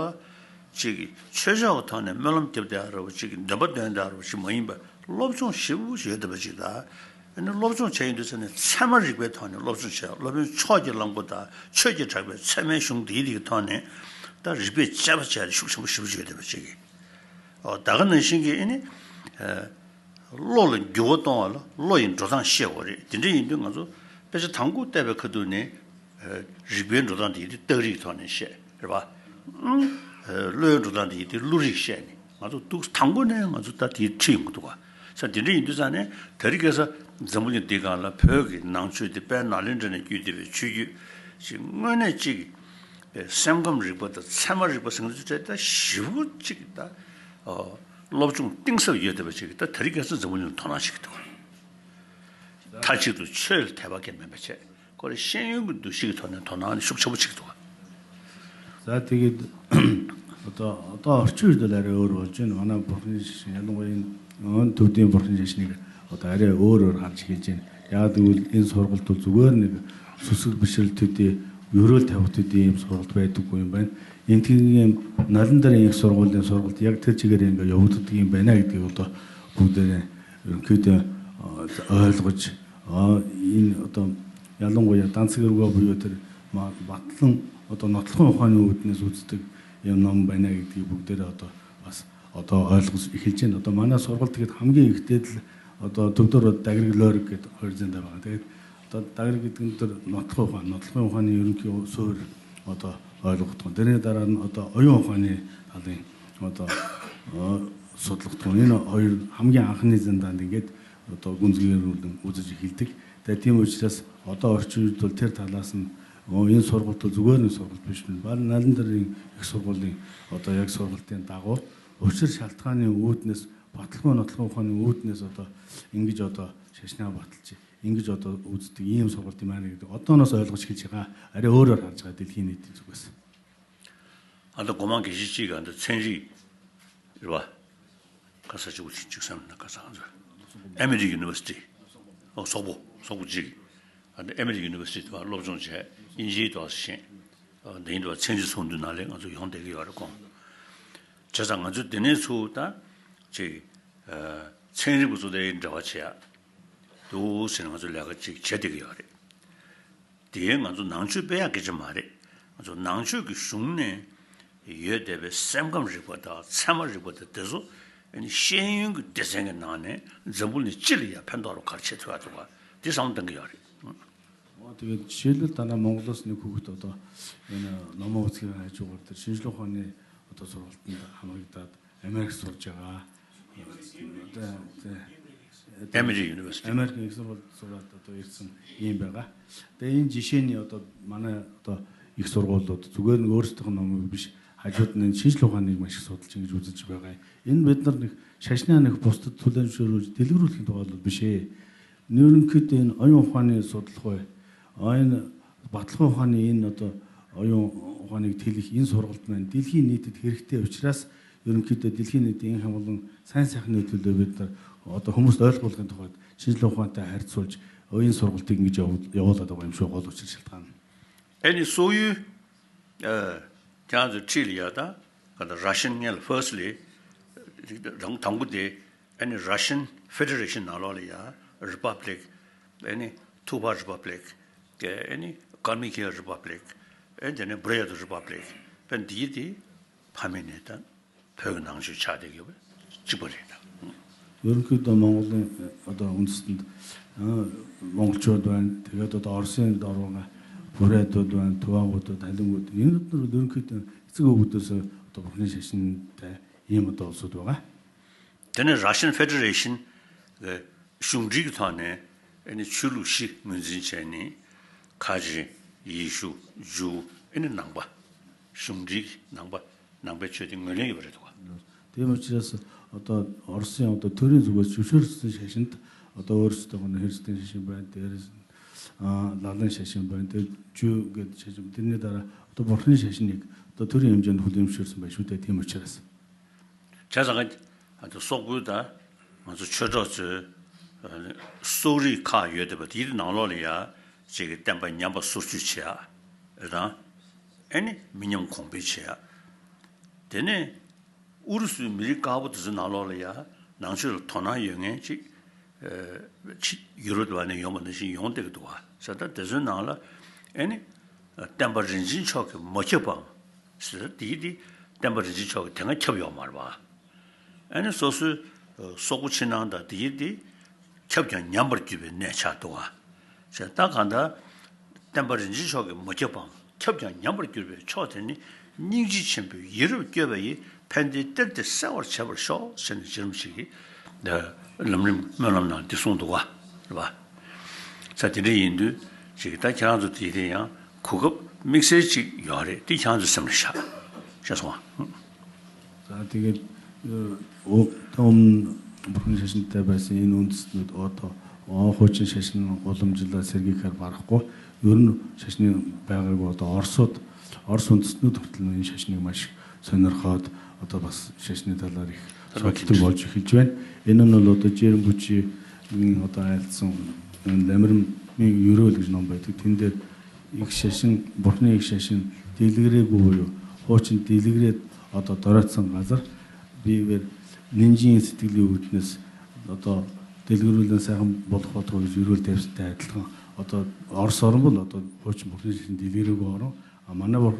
ཅིག་ཆོས་ཕྱོགས་ཀྱི་ཐོག་ནས་སྨོན་ལམ་རྒྱབ་བསྡད་ཡ་ར་བ་ཅིག་འདོན་པ་འདོན་བསྡད་ཡ་ར་བ་ཅིག་མ་ཡིན་པ་སློབ་སྦྱོང་ཞེ་པོ་ཞིག་ཡོད་བསྡད་པ་ཅིག་ད། ཨ་ནི་སློབ་སྦྱོང་བྱས་ཡོང་དུས་ཙ་ནས་ཚད་མ་རིག་པའི་ཐོག་ནས་སློབ་སྦྱོང་བྱས་སློབ་དཔོན་མཆོག་གི་གླང་པོ་དང་ཆོས་ཀྱི་གྲགས་པའི་ཚད་མའི་གཞུང་འདིའི་རིགས་ཐོག་ནས་ད་རིག་པས་དཔྱད་པ་བྱས་ཏེ་ཤུགས་ཆེན་པོ་ཞེ་པོ་ཅིག་ཡོད་བསྡད་པ་ཅིག་གིས། ཨོ་ད་ག་ནང་བཞིན་གྱི་ཨ་ནི། ཨ་བློ་ལ་འགྱུར་བ་གཏོང་བ་ལ་བློ་ཡི་འགྲོ་སྟངས་ཤེས་དགོས་རེད། དེ་འདྲ་ཡིན་དུས་ང་ཚོ་དཔེ་ཆ་དང་པོ་བལྟས་པའི་ཁ་ཐུག་ནས་ཨ་རིག་པའི་འགྲོ་སྟངས་དེ་ཡིན་དུས་རྟགས་རིགས་ཐོག་ནས་བཤད་རེད་པ། ཨ་བློའི་འགྲོ་སྟངས་དེ་ཡིན་དུས་བློ་རིག་བཤད་ནས་ང་ཚོ་འདུག་དང་པོ་ནས་ང་ཚོ་ད་དེའི་ཁྲིད་ཡོང་གི་འདུག་ག་ས་དེ་འདྲ་ཡིན་དུས་ཙང་ནས་དེ་རིང་ཁ་སང་འཛམ་བུ་གླིང་འདིའི་སྒང་ལ་བོད་ཀྱི་ནང་ཆོས་དེ་དཔལ་ནཱ་ལེནྡྲ་ནས་བརྒྱུད་བསྡད་པའི་ཆོས་བརྒྱུད་ཅིག་དངོས་གནས་ཅིག་སེམས་ཁམས་རིག་པ་དང་ཚད་མ་རིག་པ་ཟེར་མཁན་ཚོ་ད་ཞེ་པོ་ཅིག་ད་ཨོ་སློབ་སྦྱོང་གཏིང་ཟབ་ཡོད་བསྡད་པ་ཅིག་ད་དེ་རིང་ཁ་སང་འཛམ་བུ་གླིང་ལ་དོ་སྣང་བྱེད་ཀྱི་འདུག་མཐའ་གཅིག་ཏུ་ཆོས་ལ་དད་པ་སྐྱེ་མེད་པ་བྱས་ཁོ་རེ་ཤེས་ཡོན་གྱི་འདུ་ཤེས་ཀྱི་ཐོག་ནས་དོ་སྣང་ཤུགས་ཆེན་པོ་བྱེད་ཀྱི་འདུག་ས་དེ་གི་ད་ད་ཆོས་དེ་ལ་རེ་འོར་འོར་ཅན་ང་ན་བོར་ཤིང་ཡ་ལུང་བ་ཡིན་ཐུབ་བསྟན་བོར་ཤིང་ཡ་ཤིང་གི་ད་རེ་འོར་འོར་ཧར་ཅིག་ཅན་ཡ་དུ་ཨིན་སོར་གོལ་དུ་ཙུ་གོར་ནི་སུ་སུ་བི་ཤལ་ཐུབ་བསྟན་ཡུ་རོལ་ཐེ་བ་ཐུབ་བསྟན་ཡིན་སོར་གོལ་དུ་བས་དུ་གོ་ཡིན་པ་ཡིན་ཐིག་ངེམ་ན་ལིན་དར་ཡིན་སོར་གོལ་ལྡན་སོར་གོལ་དུ་ཡག་ཐེ་ཅི་ག་རེ་ཡིན་ག་ཡོ་བུ་ཐུབ་ཡིན་པ་ན་གི་དེ་གོ་ད་བུག་དེ་རེ་ཁུ་དེ་ཨ་ལོག་ཅི། ཨ་ཡིན་ཨོ་ཏོ་ཡ་ལོང་གོ་ཡ་ཏང་ཚིག་རུ་བ་བུ་ཡོད་དེར་མ་བ་ཏང་ཨོ་ཏོ་ནག་ཐོང་ཧ་ནི་འུ་ཏི་ནི་སུ་ཚི་ཏིག་ཡ་ནམ་བའི་ན་ཡིག་ཏི་བུག་དེར་ཨོ་ཏོ་ཨ་ཨོ་ཏོ་ཨ་ལོག་ཤིལ་ཅན་ཨོ་ཏོ་མ་ན་སོར་གོལ་ཏིག་ཧམ་གེ་ཡིག་ཏེ་དི་ Одоо төвдөр одоо даг рэг, ло рэг гэдэг хоёр зэн байгаа. Тэгээд одоо даг рэг гэдэг нь тэр нотлохын ухаан, нотлохын ухааны ерөнхий суурь одоо ойлгох тохиол. Тэрний дараа нь одоо оюун ухааны талын одоо судлах тохиол. Энэ хоёр хамгийн анхны зэн даа ингээд одоо гүнзгийрүүлэн үзэж эхэлдэг. Тэгээд тийм учраас одоо орчин үед бол тэр талаас нь энэ сургалт бол зүгээр нэг сургалт биш байна. Бараг Налан дээрийн их сургуулийн одоо яг сургалтын дагуу учир шалтгааны үүднээс баталгаа, нотлохын ухааны үүднээс одоо ингэж одоо шашнаа баталж, ингэж одоо үздэг ийм сургалт юм аа гэдэг одооноос ойлгож эхэлж байгаа. Арай өөрөөр харж байгаа дэлхийн нийтийн зүгээс. ཨ་ད་གོ་མང་གི་ཞིག་ཅིག་ཨ་ད་ཚན་རིག་རེད་བ། ཁ་ས་ཅིག་ཅིག་བསམ་ན་ཁ་ས་ང་ཚོ་ཨ་མི་རི་ཡུ་ནི་ཝར་སི་ཊི། ཨོ་སོག་པོ་སོག་པོ་ཅིག་ཨ་ད་ཨ་མི་རི་ཡུ་ནི་ཝར་སི་ཊི་དུ་སློབ་སྦྱོང་བྱས། དབྱིན་ཇིའི་དུ་ཞེན་འདི་ཡིན་དུ་ཚན་རིག་ཚོགས་འདུ་ནང་ལས་ང་ཚོ་ཡོང་བསྡད་ཀྱི་ཡོད་རེད་ཁོང་། བྱས་ཙང་ང་ཚོ་འདི་ནས་ཚུར་ད་ཅིག་ཚན་རིག་པ་ཚོ་དེ་འབྲེལ་བ་བྱེད་ཡ་འདུག་ཟེར་ནས་ང་ཚོ་ལས་ཀ་ཅིག་བྱེད་བསྡད་ཀྱི་ཡོད་རེད། དེ་ང་ཚོ་ནང་ཆོས་སྤེལ་ཡག་སྐད་ཆ་མ་རེད། ང་ཚོ་ནང་ཆོས་ཀྱི་གཞུང་ནས་ཡོད་བསྡད་པའི་སེམས་ཁམས་རིག་པ་དང་ཚད་མ་རིག་པ་དང་དེ་ཚོ་ཨ་ནི་ཤེས་ཡོན་གྱི་སྡེ་ཚན་གྱི་ནང་ནས་འཛམ་བུ་གླིང་སྤྱི་ལ་ཡང་ཕན་ཐོགས་རུ་ག་རེ་བྱེད་ཐུབ་ཡག་འདུག་ག་དེ་བསམ་བློ་གཏོང་གི་ཡོད་རེད། འོ་དེ་གའི་ཆོས་ལུགས་ད་ན་མོང་གོ་ལོ་སི་ནི་ཁུ་ཁུ་ཏོ་ཏོ་ཡིན་ན་ལོ་མ་འུ་ཚི་ཧ་ཅོ་གོ་ཏེ་ཤིན་ཤློ་ཁོ་ནི་ཨོ་ཏོ་ཚོར་བ་ཏན་ད་ཧ་མ་གི་ད་ཨ་མེ་རི་ཁ་སོར་ཅེ་ག་ཨ་མེ་རི་ཡུ་ནི་ཝར་སི་ཊི། ཨ་མེ་རི་ཁ་ཡིག་གསར་བ་ཚོར་བ་ད་ཏོ་ཡིག་ཚང་ཡིན་པའི་ག་དེ་ཡིན་ཇི་ཤེས་ནི་ཨོ་ཏོ་མ་ན་ཨོ་ཏོ་ཡིག་གསར་བ་ལོ་ཏོ་ཙུ་གོ་ནི་འོར་སྟག་ནང་མི་བིཤ་ཧ་ཅོ་ཏ་ནི་ཤིན་ཤློ་ཁོ་ནི་མ་ཤི་སོ་ཏོ་ཅིང་ཇུ་ཙི་ཅི་བའི་ག་ཡིན་བེ་ཏར་ནི་ཤ་ཤི་ན་ནི་པོ་སྟ་ཐུ་ལན་ཤོ་རུ་དེ་ལི་རུ་ལྷིང་ཏོ་བ་ལོ་བིཤེ། ནུས་རུང་ཁུལ་དེ་ཨ་ཡོང་ཧྥ་ནི་སོ་ཏལ་ཧོས། ཨ་ཡིན། བ་ཏལ་ཧོ་ཧྥ་ནི་ཡིན་ཨ་ཏོ་ཨ་ཡོང་ཧྥ་ནི་ཐི་ལི་ཡིན་སོར་གལ་མན་དེ་ལྷིན་ནི་དེ་ཧེ་རིག་དེ་བཅི་རས། ཡོན་ཁུལ་དེ་དེ་ལྷིན་ནི་དེ་ཡིན་ཧ་མ་ལུང་སན་སེག་ནི་ཐུལ་དེ་བེ་ཏར་ཨ་ཏོ་ཧུ་མུ་སྟོད་གོལ་གིན་ཐོག་ཤིན་ལོ་ཧྥ་ཏ་ཧེར་ཚོལ་ཨ་ཡིན་སོར་གལ་དེ་གིན་ཇོ་ཡོ་ལ་ཏོ་བ་ཡིན་ཤོ་གོ་ལོ་ཆིར་ཤལ་ཏང་། ཨེ་ནི་སོ་ཡུ། ཨ། ཁྱེད་རང་ཚོ་ཁྲིད་ལ་ཡ་ད་ག་ད་ར་ཤན་ངལ་ཕར་སི་ལི་དང་དང་པོ་དེ་ཨ་ནི་ར་ཤན་ཕེ་ཌེ་རེ་ཤན་ནང་ལོགས་ལ་ཡ་རི་པབ་ལིག་ཨ་ནི་ཐུ་ཕ་རི་པབ་ལིག་ཨ་ནི་ཀར་མི་ཁེ་རི་པབ་ལིག་ཨ་ནི་དེ་ནས་བུ་ར་ཡ་ཏུ་རི་པབ་ལིག་ཨ་ནི་དེ་དེ་ཕ་མེས་ནས་ད་བོད་ཀྱི་ནང་ཆོས་ཆགས་བསྡད་ཡོད་པ་གཅིག་པ་རེད་ད། ཡོར་ཁུལ་དང་མོང་གོ་ལིང་ཨ་ད་འུན་སི་མོང་གོལ་ཆོ་དོན་དེ་ག་ད་ད་ཨོར་སེན་ད་རོ་ང་བོ་ར་དོ་དོན་ཐུ་བ་གོ་དོ་ད་ལིང་གོ་དོ་ཡིན་ད་ཡོར་ཁུལ་དང་ཙི་གོ་གོ་དོ་སོ་ད་བོ་ནི་ཤ་ཤིན་ད་ཡིན་མ་དོ་སོ་དོ་ག་དེ་ནས་ར་ཤན་ཕེ་ཌེ་རེ་ཤན་གི་གཞུང་འབྲེལ་གྱི་ཐོག་ནས་ཨ་ནི་ཆོས་ལུགས་བཞི་ངོས་འཛིན་བྱས་ནས་ཁ་ཆེ་ཡེ་ཤུ་ཇུ་ཨ་ནི་ནང་པ། གཞུང་འབྲེལ་གྱི་ནང་པ་ནང་པའི་ཆོས་དེ་ངོས་ལེན་ཡོད་པ་རེད་འདུག་ག་དེ་མ་ཆེས་སུ་ཨོ་ཏོ་ཨོར་སེ་ཨོ་ཏོ་ཐུ་རིན་ཟུག་པ་ཆུ་ཤུར་སི་ཤ་ཤིན་ཨོ་ཏོ་ཨོར་སི་ཏོ་ཧོ་ནི་ཧིར་སྟེན་ཤ་ཤིན་པ་དེ་རི་ལ་ལན་ཤ་ཤིན་པ་དེ་ཇུ་གི་ཤ་ཤིན་དེ་ནི་ད་ར་ཨོ་ཏོ་བོར་ནི་ཤ་ཤིན་ནི་ཨོ་ཏོ་ཐུ་རིན་ཡམ་ཅན་ཧུ་ལིམ་ཤུར་སི་པ་ཤུ་དེ་དེ་མ་ཆེས། བྱས་ཙང་ང་ཚོ་སོག་པོའི་ད་ང་ཚོ་ཆོས་གྲོགས་ཚོའི་སོག་རིགས་ཁག་ཡོད་བསྡད་པ་དེའི་ནང་ལོགས་ལ་ཡ་ཅིག་གི་བསྟན་པ་ཉམས་པ་སོར་ཆུད་བྱེད་ཡ་རེད་དང་། ཨེ་ནི་མི་ཉམས་གོང་འཕེལ་བྱེད་ཡ། དེ་ནས་ཨུ་རུ་སུའི་མི་རིགས་དཀར་པོ་དེ་ཚོའི་ནང་ལོགས་ལ་ཡ་ནང་ཆོས་ལ་དོ་སྣང་ཡོད་མཁན་ཅིག་ཨེ་ཕྱི་ཡུ་རོབ་བ་ནས་ཡོང་བ་ནང་བཞིན་ཡོང་བསྡད་ཀྱི་འདུག་བ། ཟེར་ད་དེ་ཚོའི་ནང་ལ་ཨེ་ནི་བསྟན་པ་རིན་ཆེན་མཆོག་གིས་མ་ཁྱབ་པའམ་ཟེར་དེའི་དེ་བསྟན་པ་རིན་ཆེན་མཆོག་གིས་དེ་སྔ་ཁྱབ་ཡོད་མ་རེད་བ། ཨེ་ནི་སོ་སོའི་སོག་པོ་ཕྱི་ནང་དང་དེའི་དེ་ཁྱབ་ཀྱང་ཉམས་པར་གྱུར་པའི་གནས་ཆགས་འདུག་བ། ཟེར་ད་གང་ལྟར་བསྟན་པ་རིན་ཆེན་མཆོག་གིས་མ་ཁྱབ་པའམ་ཁྱབ་ཀྱང་ཉམས་པར་གྱུར་པའི་ཕྱོགས་དེ་ནི་སྙིང་རྗེ་ཆེན་པོས་ཡིད་རབ་བསྐྱོད་པ་ཡིས་ཕན་བདེའི་གཏེར་དེ་གསལ་བར་བྱེད་པར་ཤོག་ཟེར་ནས་རྗེ་རིན་པོ་ཆེ་གིས་ལམ་རིམ་སྨོན་ལམ་ནང་འདི་གསུངས་འདུག་བ། རེད་བ། ས་དེ་འདྲ་ཡིན་དུས་ཅིག་ད་ཁྱེད་རང་ཚོ་དེ་དེ་ཡང་གོ་སྐབས་དམིགས་བསལ་ཅིག་ཡོད་རེད་དེ་ཁྱེད་རང་ཚོ་སེམས་ལ་བཞག་ཤེས་སོང་ཨ། ད་དེ་ག་འོ་ཏོམ་བོ་ཤ་ཤིན་ཏེ་བ་སི་ཡིན་འོན་ཏོ་ཨོ་ཏོ་ཨོ་ཧོ་ཅིན་ཤ་ཤིན་ཨོ་ལོམ་ཇི་ལ་སེར་གི་ཁར་བར་ཁོ་ཡོད་ནོ་ཤ་ཤིན་བ་ག་གོ་ཏོ་ཨོར་སོད་ཨོར་སོད་ནུ་ཐོར་ཏི་ནུ་ཤ་ཤིན་མ་ཤིག་སོན་ནར་ཁ་ཨོ་ཏོ་བ་ཤ་ཤིན་ད་ལ་རིག་ས་ཁི་ཏི་བོ་ཅི་ཁི་ཅུན་ཨེ་ནོ་ནོ་ལོ་ཏོ་ཅེ་རིན་པོ་ཆེ་ཨོ་ཏོ་ཨལ་ཚང་ལམ་རིམ་མི་ཡུ་རོ་ལིག་ནང་བ་ཏུ་ཐིན་དེར། ཡིག་ཤ་ཤིན་བོར་ནི་ཡིག་ཤ་ཤིན་དེ་ལིག་རེ་གོ་བོ་ཡོ་ཧོ་ཅིན་དེ་ལིག་རེ་ཨ་ཏོ་ཏོ་ར་ཚང་ག་ཟར་བི་བེར་ནིན་ཇིན་སི་ཏི་ལི་ཝུད་ནེས་ཨ་ཏོ་དེ་ལིག་རུ་ལན་ས་ཧམ་བོལ་ཁོ་ཐོ་ཡུ་རུལ་དེབ་སི་ཏ་ཡ་ཏལ་ཁང་ཨ་ཏོ་ཨོར་སོར་བོ་ལ་ཏོ་ཧོ་ཅིན་བོར་ནི་ཤིན་དེ་ལིག་རེ་གོ་རོ་ཨ་མ་ན་བོར་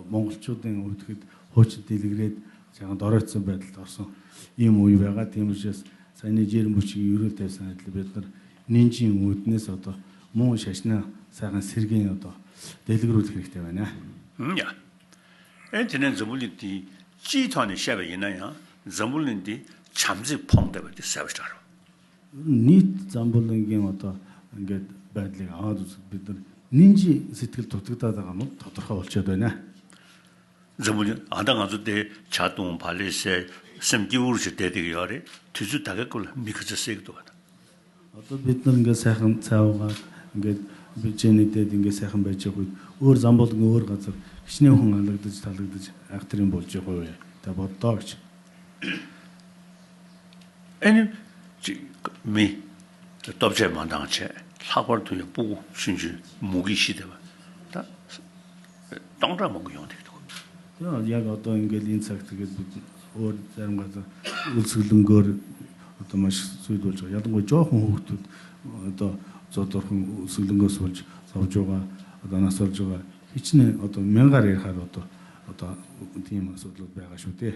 མོང་གོལ་ཆོ་ཏེང་ཧུ་ཐིག་ཧོ་ཅིན་དེ་ལིག་རེ་ཅང་ཏོ་ར་ཚང་བེ་ཏལ་ཏོར་སོང་ཡིན་མོ་ཡུ་བེ་ག་དེ་མོ་ཤེས། ས་གནས་རྗེ་རིན་པོ་ཆེ་ཡུ་རོ་དེབ་ས་ལ་བེད་ནར་ནིན་ཅིན་འུ་ནས་སོ་ཏོ་མོང་ཤ་ཤི་ན་ས་གན་སིར་གན་ཡོད་དོ་དེ་ལིག་རུ་ཐིག་རིག་སྟེ་བ་ན། ཡ། ཨེ་དེ་ནས་འཛམ་བུ་གླིང་དེ་སྤྱིའི་ཐོག་ནས་བཤད་པ་ཡིན་ན་ཡང་འཛམ་བུ་གླིང་དེ་བྱམས་བརྩེས་ཕོངས་བསྡད་པ་དེ་གསལ་པོ་ཞིག་རེད། ནི་འཛམ་བུ་གླིང་གི་ངོ་ཏོ་འགད་བད་ལིག་ཨ་དུ་སུ་བེད་ནར་ནིན་ཅིན་སི་ཐིག་ཐོ་ཐིག་ཏ་ཏ་ག་མོ་ཐོ་ཐོ་ཁ་བོ་ཆེ་དོ་ན། འཛམ་བུ་གླིང་ཨ་ད་ང་ཚོ་དེ་ཇ་བཏུང་བ་ལས་སེ་སེམས་སྐྱིད་པོ་ཞིག་བསྡད་བསྡད་ཀྱི་ཡོད་རེད། དུས་ཚོད་ད་གའི་སྐོར་ལ་མི་ག་ཚོད་བསད་ཀྱི་འདུག་ག་ད། ཨ་ཏོ་བེད་ནར་འགད་ས་ཁང་ཚ་བ་ག་འགད་བེད་ཅན་ནི་དེ་དེ་འགད་ས་ཁང་བེད་ཅེ་ཧུད་འོར་འཛམ་བུ་གླིང་འོར་ག་ཚར་ཤི་ནས་ཧུང་ང་ལག་དུ་ཅི་ཐ་ལག་དུ་ཅི་ཨག་ཏི་རིན་བོལ་ཅེ་ཧུ་བེ་ད་བོ་ཏོག་ཅི། ཨེ་ནི་ཅི་མི་སྟོབས་ཆེ་མ་འདང་ཆེ་ལྷག་པར་དུ་ཡང་སྤུ་གུ་ཆུང་ཆུང་མུ་གེ་ཤི་བསྡད་པ་ད། སྟོང་ཕྲག་མང་པོ་ཡོང་བསྡད་འདུག་དེ་ཡང་ཡག་ཨོ་ཏོ་ཨིན་གེ་ལིན་ཚག་ཚིག་གི་འོ་ཙམ་ག་ཚོད་འུ་ཚུགས་ལུང་གོར་ཨོ་ཏོ་མ་ཤི་སུའི་དོལ་ཆོག་ཡག་དང་གོ་ཅོག་ཧོང་ཧུག་ཏུ་ཨོ་ཏོ་ཙོ་ཏོར་ཧོང་འུ་ཚུགས་ལུང་གོ་སོལ་ཆོག་ཟབ་ཆོག་ག་ཨོ་ཏོ་ན་སོལ་ཆོག་ག་ཧི་ཆི་ནས་ཨོ་ཏོ་མེང་ག་རེ་ཧ་ཨོ་ཏོ་ཨོ་ཏོ་དེ་མ་སོལ་ལོ་བེ་ག་ཤུ་ཏེ།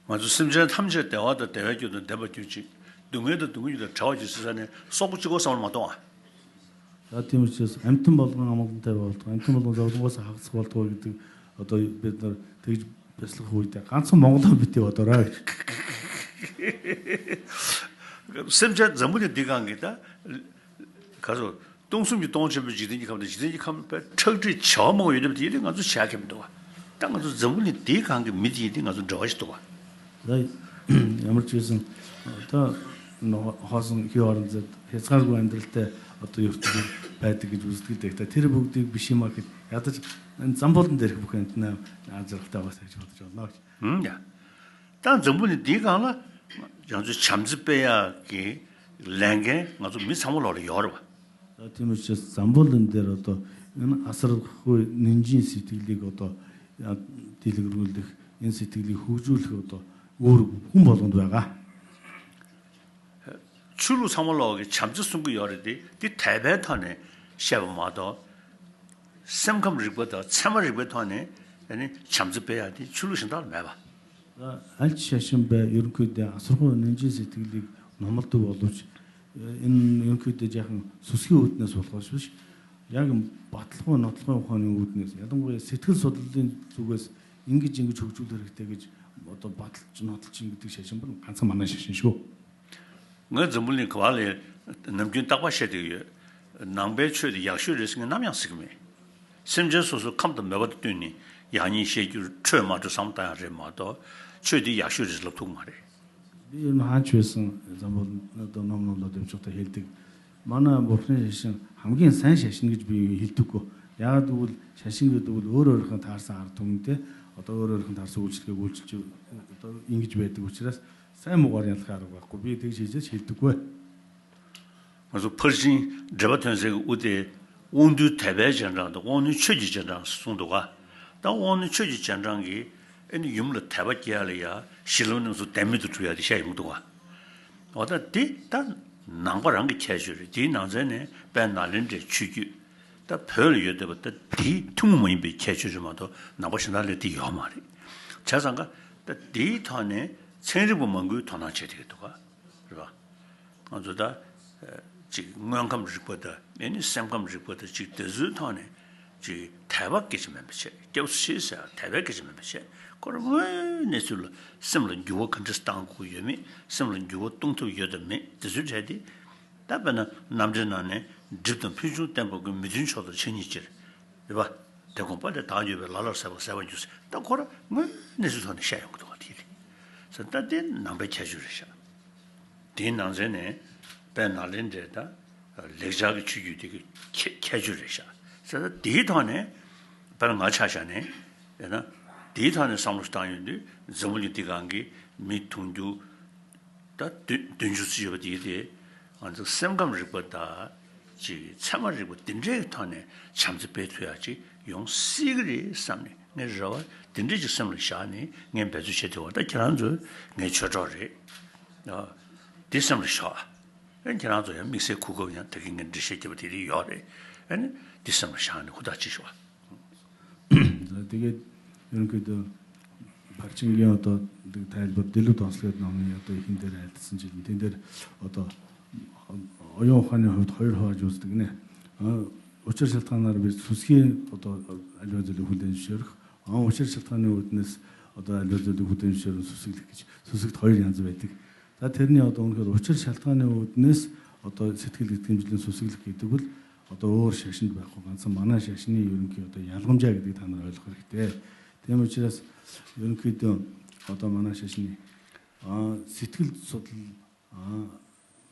ང་ཚོ་སེམས་ཅན་ཐམས་ཅད་བདེ་བ་དང་བདེ་བའི་རྒྱུ་དང་ལྡན་པ་རྒྱུ་ཅིག་སྡུག་བསྔལ་དང་སྡུག་བསྔལ་རྒྱུ་དང་བྲལ་བ་ཅིག་ཟེར་ས་ནས་སོག་པོ་གཅིག་པོ་བསམ་བློ་མ་གཏོང་ཨ། ད་དེ་མི་ཆེས་ཨེམ་ཐུམ་བལ་ཏང་ཨ་མག་ཏང་དེ་བལ་ཏང་ཨེམ་ཐུམ་བལ་ཏང་ཟབ་ཏང་བ་ས་ཧག་ཚག་བལ་ཏང་གི་དུ་ཨ་ཏོ་བེད་ནར་དེ་བེད་སླག་ཧོ་ཡི་ཏེ་གང་ཚང་མང་ཏང་བེད་དེ་བ་ཏོ་ར། སེམས་ཅན་འཛམ་བུ་གླིང་འདི་གང་གི་ད་ག་ཚོད། སྟོང་གསུམ་གྱི་སྟོང་ཆེན་པོའི་འཇིག་རྟེན་གྱི་ཁམས་དང་འཇིག་རྟེན་གྱི་ཁམས་པའི་ཁྲག་ཁྲིག་བྱ་བ་མང་པོ་ཡོད་པ་དེ་ཡིན་ན་ང་ཚོ་བྱ་མཁན་མི་འདུག་བ། ད་ང་ཚོ་འཛམ་བུ་གླིང་འདིའི་སྒང་གི་མི་དེ་ཡིན་དེ་ང་ཚོ་འབྲེལ་བ་ཞིག་འདུག་བ། ད་ཡ་མར་བཅོས་སོང་། ད་ནོ་ཧ་སོང་ཧི་བར་མཛད་ཧེ་ཚར་གོ་ཨན་དྲལ་ཏེ་ཨ་ཏོ་ཡོད་དུ་བད་དེ་གི་ཇུས་དེ་དེ་ད་ཐེ་རི་བུག་དེ་བི་ཤི་མ་ཁེ་ཡ་ད་འཛམ་བུ་གླིང་འདིར་བུ་ཁན་ན་ཨ་ཛར་ལྟ་བ་ས་ཆ་བ་ད་ཅོ་ནོ། ཧུམ་ཡ། ད་འཛམ་བུ་གླིང་འདིའི་སྒང་ལ་ང་ཚོས་བྱམས་བརྩེ་སྤེལ་ཡག་གི་ལས་འགན་ང་ཚོ་མི་ཚང་མ་ལོག་ལ་ཡོད་རེད་བ། ད་དེ་མི་ཆེ་འཛམ་བུ་གླིང་འདིར་ཨོ་ཏོ་ཨ་སར་ཧོ་ནིན་ཅིན་སི་ཐིག་ལིག་ཨོ་ཏོ་ཡང་ཐིག་ལིག་རུ་ལིག་ཨིན་སི་ཐིག་ལིག་ཧུག་ཅུ་ལིག་ཨོ་ཏོ་འུ་རུ་ཧུམ་བ་ལོང་འདུག་ག་ཆོས་ལུགས་ཚང་མ་ལོག་གི་བྱམས་བརྩེ་གསུང་གི་ཡོད་རེད་དེ་དེ་དད་པའི་ཐོག་ནས་བཤད་པ་མ་གཏོགས། སེམས་ཁམས་རིག་པ་དང་ཚད་མ་རིག་པའི་ཐོག་ནས་ཨ་ནི་བྱམས་བརྩེ་སྤེལ་ཡག་དེ་ཆོས་ལུགས་གཞན་དག་ལ་མེད་པ། ཨལ་ཆ་ཤམ་པའི་ཡུལ་ཁུལ་དེ་ཨ་སོར་ཧོ་ནན་ཅི་སི་ཐིག་ལིག་ནོ་མལ་དུ་བ་ལུ་ཆ་ཨིན་ཡུལ་ཁུལ་དེ་རྒྱ་ཁང་སུ་སི་འུད་ནས་སོ་ལྷོ་ཤུ་ཡ་གི་བ་ཐལ་ཧོ་ནོ་ཐལ་ཧོ་ཧོ་ནི་འུད་ནས་ཡ་དང་བའི་སི་ཐིལ་སོ་ཐལ་དེ་ཚུ་གས་ཨིན་གི་ཅིང་གི་ཆུག་ཆུག་དེ་རིག་དེ་གི་མོ་ཏོ་བ་ཐལ་ཅི་ནོ་ཐལ་ཅིང་གི་དུ་ཤ་ཤམ་པ་གང་ཚང་མ་ན་ཤ་ཤན་ཤོ། ང་འཛམ་བུ་གླིང་ག་བ་ལས་ནམ་རྒྱུན་རྟག་པར་བཤད་བསྡད་ཡོད། ནང་པའི་ཆོས་དེ་ཡག་ཤོས་རེད་ཟེར་ངས་ནམ་ཡང་ཟེར་གི་མེད། སེམས་ཅན་སོ་སོའི་ཁམས་དང་མོས་པ་དང་བསྟུན་ནས་ཡག་ཉེས་བཤད་རྒྱུར་ཁྲོས་མ་འགྲོ་བསམ་བཏང་ཡག་རེད་མ་གཏོགས་ཆོས་དེ་ཡག་ཤོས་རེད་ཟེར་ལབ་ཐུབ་ཀྱི་མ་རེད། འདི་ཡིན་ན་ཧ་ཆོས་སང་འཛམ་བུ་གླིང་དང་ནམ་ནམ་ལ་སྡེབ་ཆོག་ཏུ་ཧེལ་ཏིག་མ་ན་འབོར་ཁན་ཞེ་ཞིང་ཧམ་གན་སན་ཞེ་ཞིང་གི་ཅི་བི་ཡོད་ཧེལ་ཏུག་གོ། ཡག་དུ་བུལ་ཞེ་ཞིང་གི་དུ་བུལ་འོ་རོ་རི་ཁང་ཐར་ས་ཨར་ཐུང་དེ་འོ་ཏོ་འོ་རོ་རི་ཁང་ཐར་ས་འུ་ཅི་གི་འུ་ཅི་ཅི་ཨིན་གི་ཅི་བེ་ཏུག་འུ་ཅི་ར། སེམས་མོ་བར་ཡང་ལྷག་རུ་བ་ཀུ་པི་ཐིག་ཤེས་ཅེས་ཤེས་ཐུབ་དགོས། ང་ཚོ་ཕར་ཕྱིན་འགྲེལ་པ་ཐོན་སའི་དབུ་དེ་དབང་རྟུལ་དད་པའི་རྗེས་འབྲང་དང་དབང་རྣོན་ཆོས་ཀྱི་རྗེས་འབྲང་གསུངས་འདུག་ག་ད་དབང་རྣོན་ཆོས་ཀྱི་རྗེས་འབྲང་གིས་ཨེ་ནི་ཡུམ་ལ་དད་པ་སྐྱེ་ཡ་ལ་ཡ་ཞི་ལམ་རྣམ་གསུམ་བདེན་མེད་དུ་གྲུབ་ཡ་དེ་བཤད་ཡོང་གི་འདུག་ག་འོ་ད་འདི་ད་ནང་པ་རང་གི་ཁྱད་ཆོས་རེད། དེའི་ནང་ཚན་ནས་དཔལ་ནཱ་ལེནྡྲའི་ཆོས་བརྒྱུད་ད་བོད་ལ་ཡོད་བསྡད་པ་ད་དེའི་ཐུན་མོང་མ་ཡིན་པའི་ཁྱད་ཆོས་རེད་མ་གཏོགས་ནང་པ་གཞན་དག་ལ་དེ་ཡོད་མ་རེད། བྱས་ཙང་ག་ད་དེའི་ཐོག་ནས་ཚན་རིག་པ་མང་པོས་དོ་སྣང་བྱེད་བསྡད་ཀྱི་འདུག་ག་རེད་པ། ང་ཚོ་ད་ཅིག་དངོས་ཁམས་རིག་པ་དང་ཨེ་ནི་སེམས་ཁམས་རིག་པ་དང་ཅིག་དེ་ཚོའི་ཐོག་ནས་ཅིག་དད་པ་སྐད་ཆ་མིན་པ་བྱས། སྐྱབས་སུ་མཆི་ཟེར་དད་པའི་སྐད་ཆ་མིན་པ་བྱས། ཁོ་རང་དངོས་གནས་ཚུལ་ལ་སེམས་ལ་འགྱུར་བ་ག་འདྲས་བཏང་དགོས་ཡོད་མེད། སེམས་ལ་འགྱུར་བ་གཏོང་ཐུབ་ཡོད་དམ་མེད་དེ་ཚོའི་གྲས་དེ། ད་དཔེར་ན་རྣམ་འགྲེལ་ནང་ནས་སྒྲིབ་དང་ཕུན་སུམ་བརྟན་པ་ཀུན་མི་མཐུན་ཕྱོགས་དང་ཆ་གཉིས་ཕྱིར། རེད་པ། དེ་དགོངས་པ་ལས་བདག་འགྱུར་བས་ལ་ལར་ཟད་པ་ཟད་པར་འགྱུར་ཟེར། ད་ཁོ་རང་དངོས་གནས་ཚུལ་ཐོག་ནས་བཤད་ཡོང་གི་འདུག་ག་དེ་རེད། ཟེར་ད་དེ་ནང་པའི་ཁྱད་ཆོས་རེད་ཤག་དེའི་ནང་ཚན་ནས་དཔལ་ནཱ་ལེནྡྲའི་ད་ལེགས་སྦྱར་གྱི་ཆོས་བརྒྱུད་དེ་གི་ཁྱད་ཁྱད་ཆོས་རེད་ཤག་ཟེར། ད་དེའི་ཐོག་ནས་དཔེར་ན་ང་ཆ་བཞག་ནས་ཡིན་ན་དེའི་ཐོག་ནས་བསམ་བློ་ཞིག་བཏང་ཡོང་དུས་འཛམ་བུ་གླིང་འདི་སྒང་གི་མི་དུང་ཕྱུར་ད་བདུན་བདུན་ཅུ་ཙམ་ཡོད་པ་དེ་དེ་ང་ཚོ་སེམས་ཁམས་རིག་པ་དང་ཅིག་ཚད་མ་རིག་པ་འདི་འདྲའི་ཐོག་ནས་བྱམས་བརྩེ་སྤེལ་ཐུབ་ཡག་ཅིག་ཡོང་སྲིད་ཀྱི་རེད་བསམ་ནས་ངས་རེ་བ་འདི་འདྲའི་ཅིག་སེམས་ལ་བཞག་ནས་ངས་འབད་རྩོལ་བྱེད་ཐུབ་པ། ད་ཁྱེད་རང་ཚོ་ངའི་ཆོས་གྲོགས་རེད། འདི་སེམས་ལ་བཞག་ཨ་ནི་ཁྱེད་རང་ཚོ་ཡང་དམིགས་བསལ་གོ་སྐབས་ཡང་ད་གིན་ངས་འགྲེལ་བཤད་བརྒྱབ་པ་དེ་རིགས་ཡོད་རེད། ཨ་ནི་འདི་སེམས་ལ་བཞག་ནས་ཧུར་ཐག་ཅིག་ཞུ་བ། དེ་གའི་ཡོན་ཁུལ་དུ་ Арчингын одоо тайлбар дэлүү тоослоод номын одоо хин дээр айлтсан жил энэ дээр одоо оюун ухааны хувьд хоёр хувааж үздэг нэ. Учир шалтгаанаар бид сүсгийн одоо альва зүйлийг хүлэн зөвшөөрөх, учир шалтгааны үүднээс одоо альва зүйлийг хүлэн зөвшөөрөн сүсэглэх гэж сүсэгт хоёр янз байдаг. За тэрний одоо үнэхээр учир шалтгааны үүднээс одоо сэтгэл итгэмжлэн сүсэглэх гэдэг бол одоо өөр шашинд байхгүй, ганцхан манай шашны ерөнхий одоо ялгамжаа гэдгийг та нар ойлгох хэрэгтэй. Тийм учраас ерөнхийдөө одоо манай шашны сэтгэл судлал,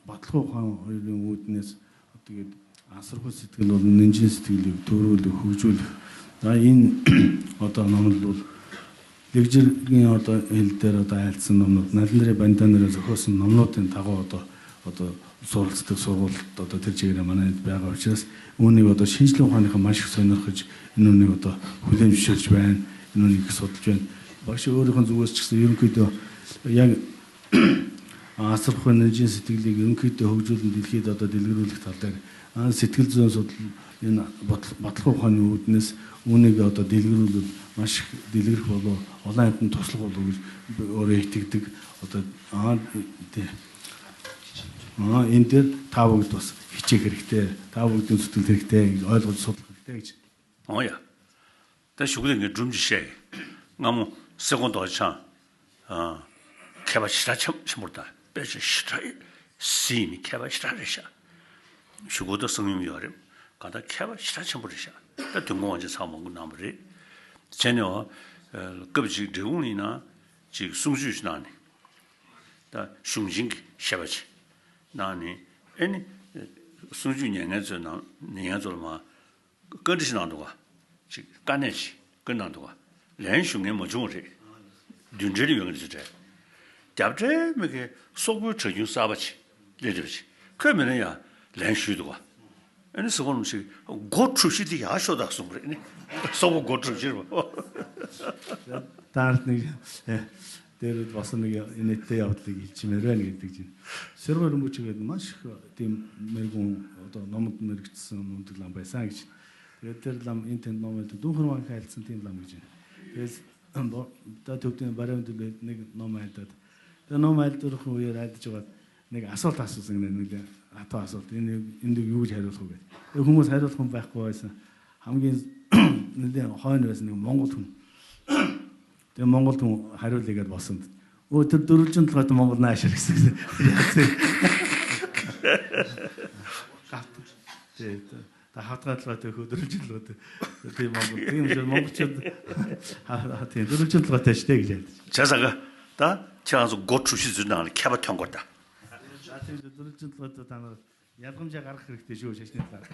батлах ухаан хоёрын үүднээс тэгээд асархуу сэтгэл бол нэнжин сэтгэлийг төрүүлэх, хөгжүүлэх. За энэ одоо номлол бол лэгжиргийн одоо хэл дээр одоо айлтсан номнууд, налиндрын бандианараа зохиосон номнуудын дагуу одоо одоо суралцдаг сургууль одоо тэр чигээрээ манай энд байгаа учраас үүнийг одоо шинжлэх ухааныхаа маш их сонирхож энэ үнийг одоо хүлээн зөвшөөрч байна. Энэ үнийг их судалж байна. Багш өөрийнхөө зүгээс ч гэсэн ерөнхийдөө яг асархуу нэнжин сэтгэлийг ерөнхийдөө хөгжүүлэн дэлхийд одоо дэлгэрүүлэх тал дээр сэтгэл зүйн судал энэ батлах ухааны үүднээс үүнийг одоо дэлгэрүүлэл маш их дэлгэрэх болов олон амтнд туслах болов гэж өөрөө итгэдэг одоо энэ дээр та бүгд бас хичээх хэрэгтэй, та бүгдийн зүтгэл хэрэгтэй ойлгож судлах хэрэгтэй гэж. Оо яа. ད་ཞུགས་ལས་ངས་སྒྲུབ་ཀྱི་བཤད་ཡིན། སྔ་མོ་སེ་ཀོང་རྡོ་རྗེ་འཆང་མཁས་པ་ཞེ་དྲག་ཆེན་པོ་དང་དཔེ་ཆ་ཞེ་དྲག་ཟིན་ནས་མཁས་པ་ཞེ་དྲག་རེད་ཤག་ཞུགས་ཀོ་ད་གསང་ཡུམ་ཡོད་རེད། གང་ལྟར་མཁས་པ་ཞེ་དྲག་ཆེན་པོ་རེད་ཤག་ད་དུས་འཁོར་དབང་ཆེན་ཚང་མང་པོ་གནང་བ་རེད། བྱས་ནས་བ། སྐབས་ཅིག་འབྲས་སྤུངས་ཡིན་ན་ཅིག་གསུང་ཆོས་ཞིག་གནང་ནས། ད་གཞུང་ཆེན་གྱི་བཤད་པ་ཅིག་གནང་ནས་ཨེ་ནི། གསུང་ཆོས་ཉན་མཁན་ཚོའི་ནང་ཉན་མཁན་ཚོ་ལ་མ། བཀའ་འདྲི་ཞིག་གནང་འདུག་ག་ཅིག་དཀའ་གནད་ཅིག་བཀའ་གནང་འདུག་ག་ལན་ཞུ་མཁན་མ་བྱུང་བ་རེད། མདུན་གྲལ་ཡོད་མཁན་ཅིག་རེད། རྒྱབ་གྲལ་མི་གའི་སོག་པོའི་གྲྭ་རྒྱུན་གསར་པ་ཅིག་སླེབས་རེད་པ་ཅིག་ཁོས་མི་ལན་ཡང་ལན་ཞུས་འདུག་ག་ཨ་ནི་སི་ཁོ་རང་ཞིག་སྒོ་ཁྲུ་བཞི་དེ་ཡར་ཤོག་དང་གསུངས་པ་རེད། ཨ་ནི་སོག་པོ་སྒོ་ཁྲུ་བཞི་རེད་པ། དེར་བག་སོ་ནི་ཡིན་ནི་དེ་ཡག་ལི་གི་ཅི་མེ་རོ་ཡན་གི་དིག་ཅིན། སེར་བ་རིན་པོ་ཆེ་གི་མ་ཞིག་དེ་མེར་གོང་ནོ་མོ་མེར་གི་ཚི་ནོ་དིག་ལམ་པའི་སང་གི་ཅིན། དེ་དེར་ལམ་ཨིན་ཐེན་ནོ་མེ་དུ་དུང་ཧུར་མང་ཁ་ཡལ་ཚིན་ཐིན་ལམ་གི་ཅིན། དེ་ད་ཐུབ་དེ་བ་རེམ་དུ་ལེ་ནི་གི་ནོ་མ་ཡལ་ད། དེ་ནོ་མ་ཡལ་དུ་རུ་ཁུ་ཡོ་ར་དི་ཅི་བ་ནི་གི་ཨ་སོལ་ད་སུ་སིང་ནི་ནི་གི་ཨ་ཐོ་ཨ་སོལ་དེ་ནི་ཨིན་དུ་ཡུ་གི་ཧེ་རོ་ཐོ་གི། དེ་ཁུ་མོ་ཧེ་རོ་ཐོ་བ་ཁོ་ཨིན་སང་ཧམ་གི་ནི་དེ་ཧོ་ཡན་བེ་སི་ནི་མོང་གོ་ཐུང་། དེ་མོང་གོལ་དུང་ཧ་རུ་ལི་གར་བ་སུན། འོ་དེ་དུ་རུལ་ཅུན་ཐོག་ཏུ་མོང་གོལ་ན་ཤར་ཟིག་ཟིག་ཡ་ཚེ། དེ་ད་ཧ་ཐག་ཐོག་ཏུ་ཧུ་དུ་རུལ་ཅུན་ཐོག་ཏུ་དེ་མོང་གོལ་དེ་མོང་གོལ་ཅུན་ཧ་དེ་དུ་རུལ་ཅུན་ཐོག་ཏུ་ཞི་དེ་གི་ཅན། བྱས་ཙང་གི་ད་ཁྱེད་རང་ཚོ་སྒོ་གྲུ་བཞི་ཚོའི་ནང་ལ་མཁས་པ་ཐོན་དགོས་ད། ད་དེ་དུ་རུལ་ཅུན་ཐོག་ཏུ་ད་ནོར། ཡར་ལངས་བྱ་གར་ཁིར་ཏེ་ཞུ་བྱ་ཤི་ནི་ལ།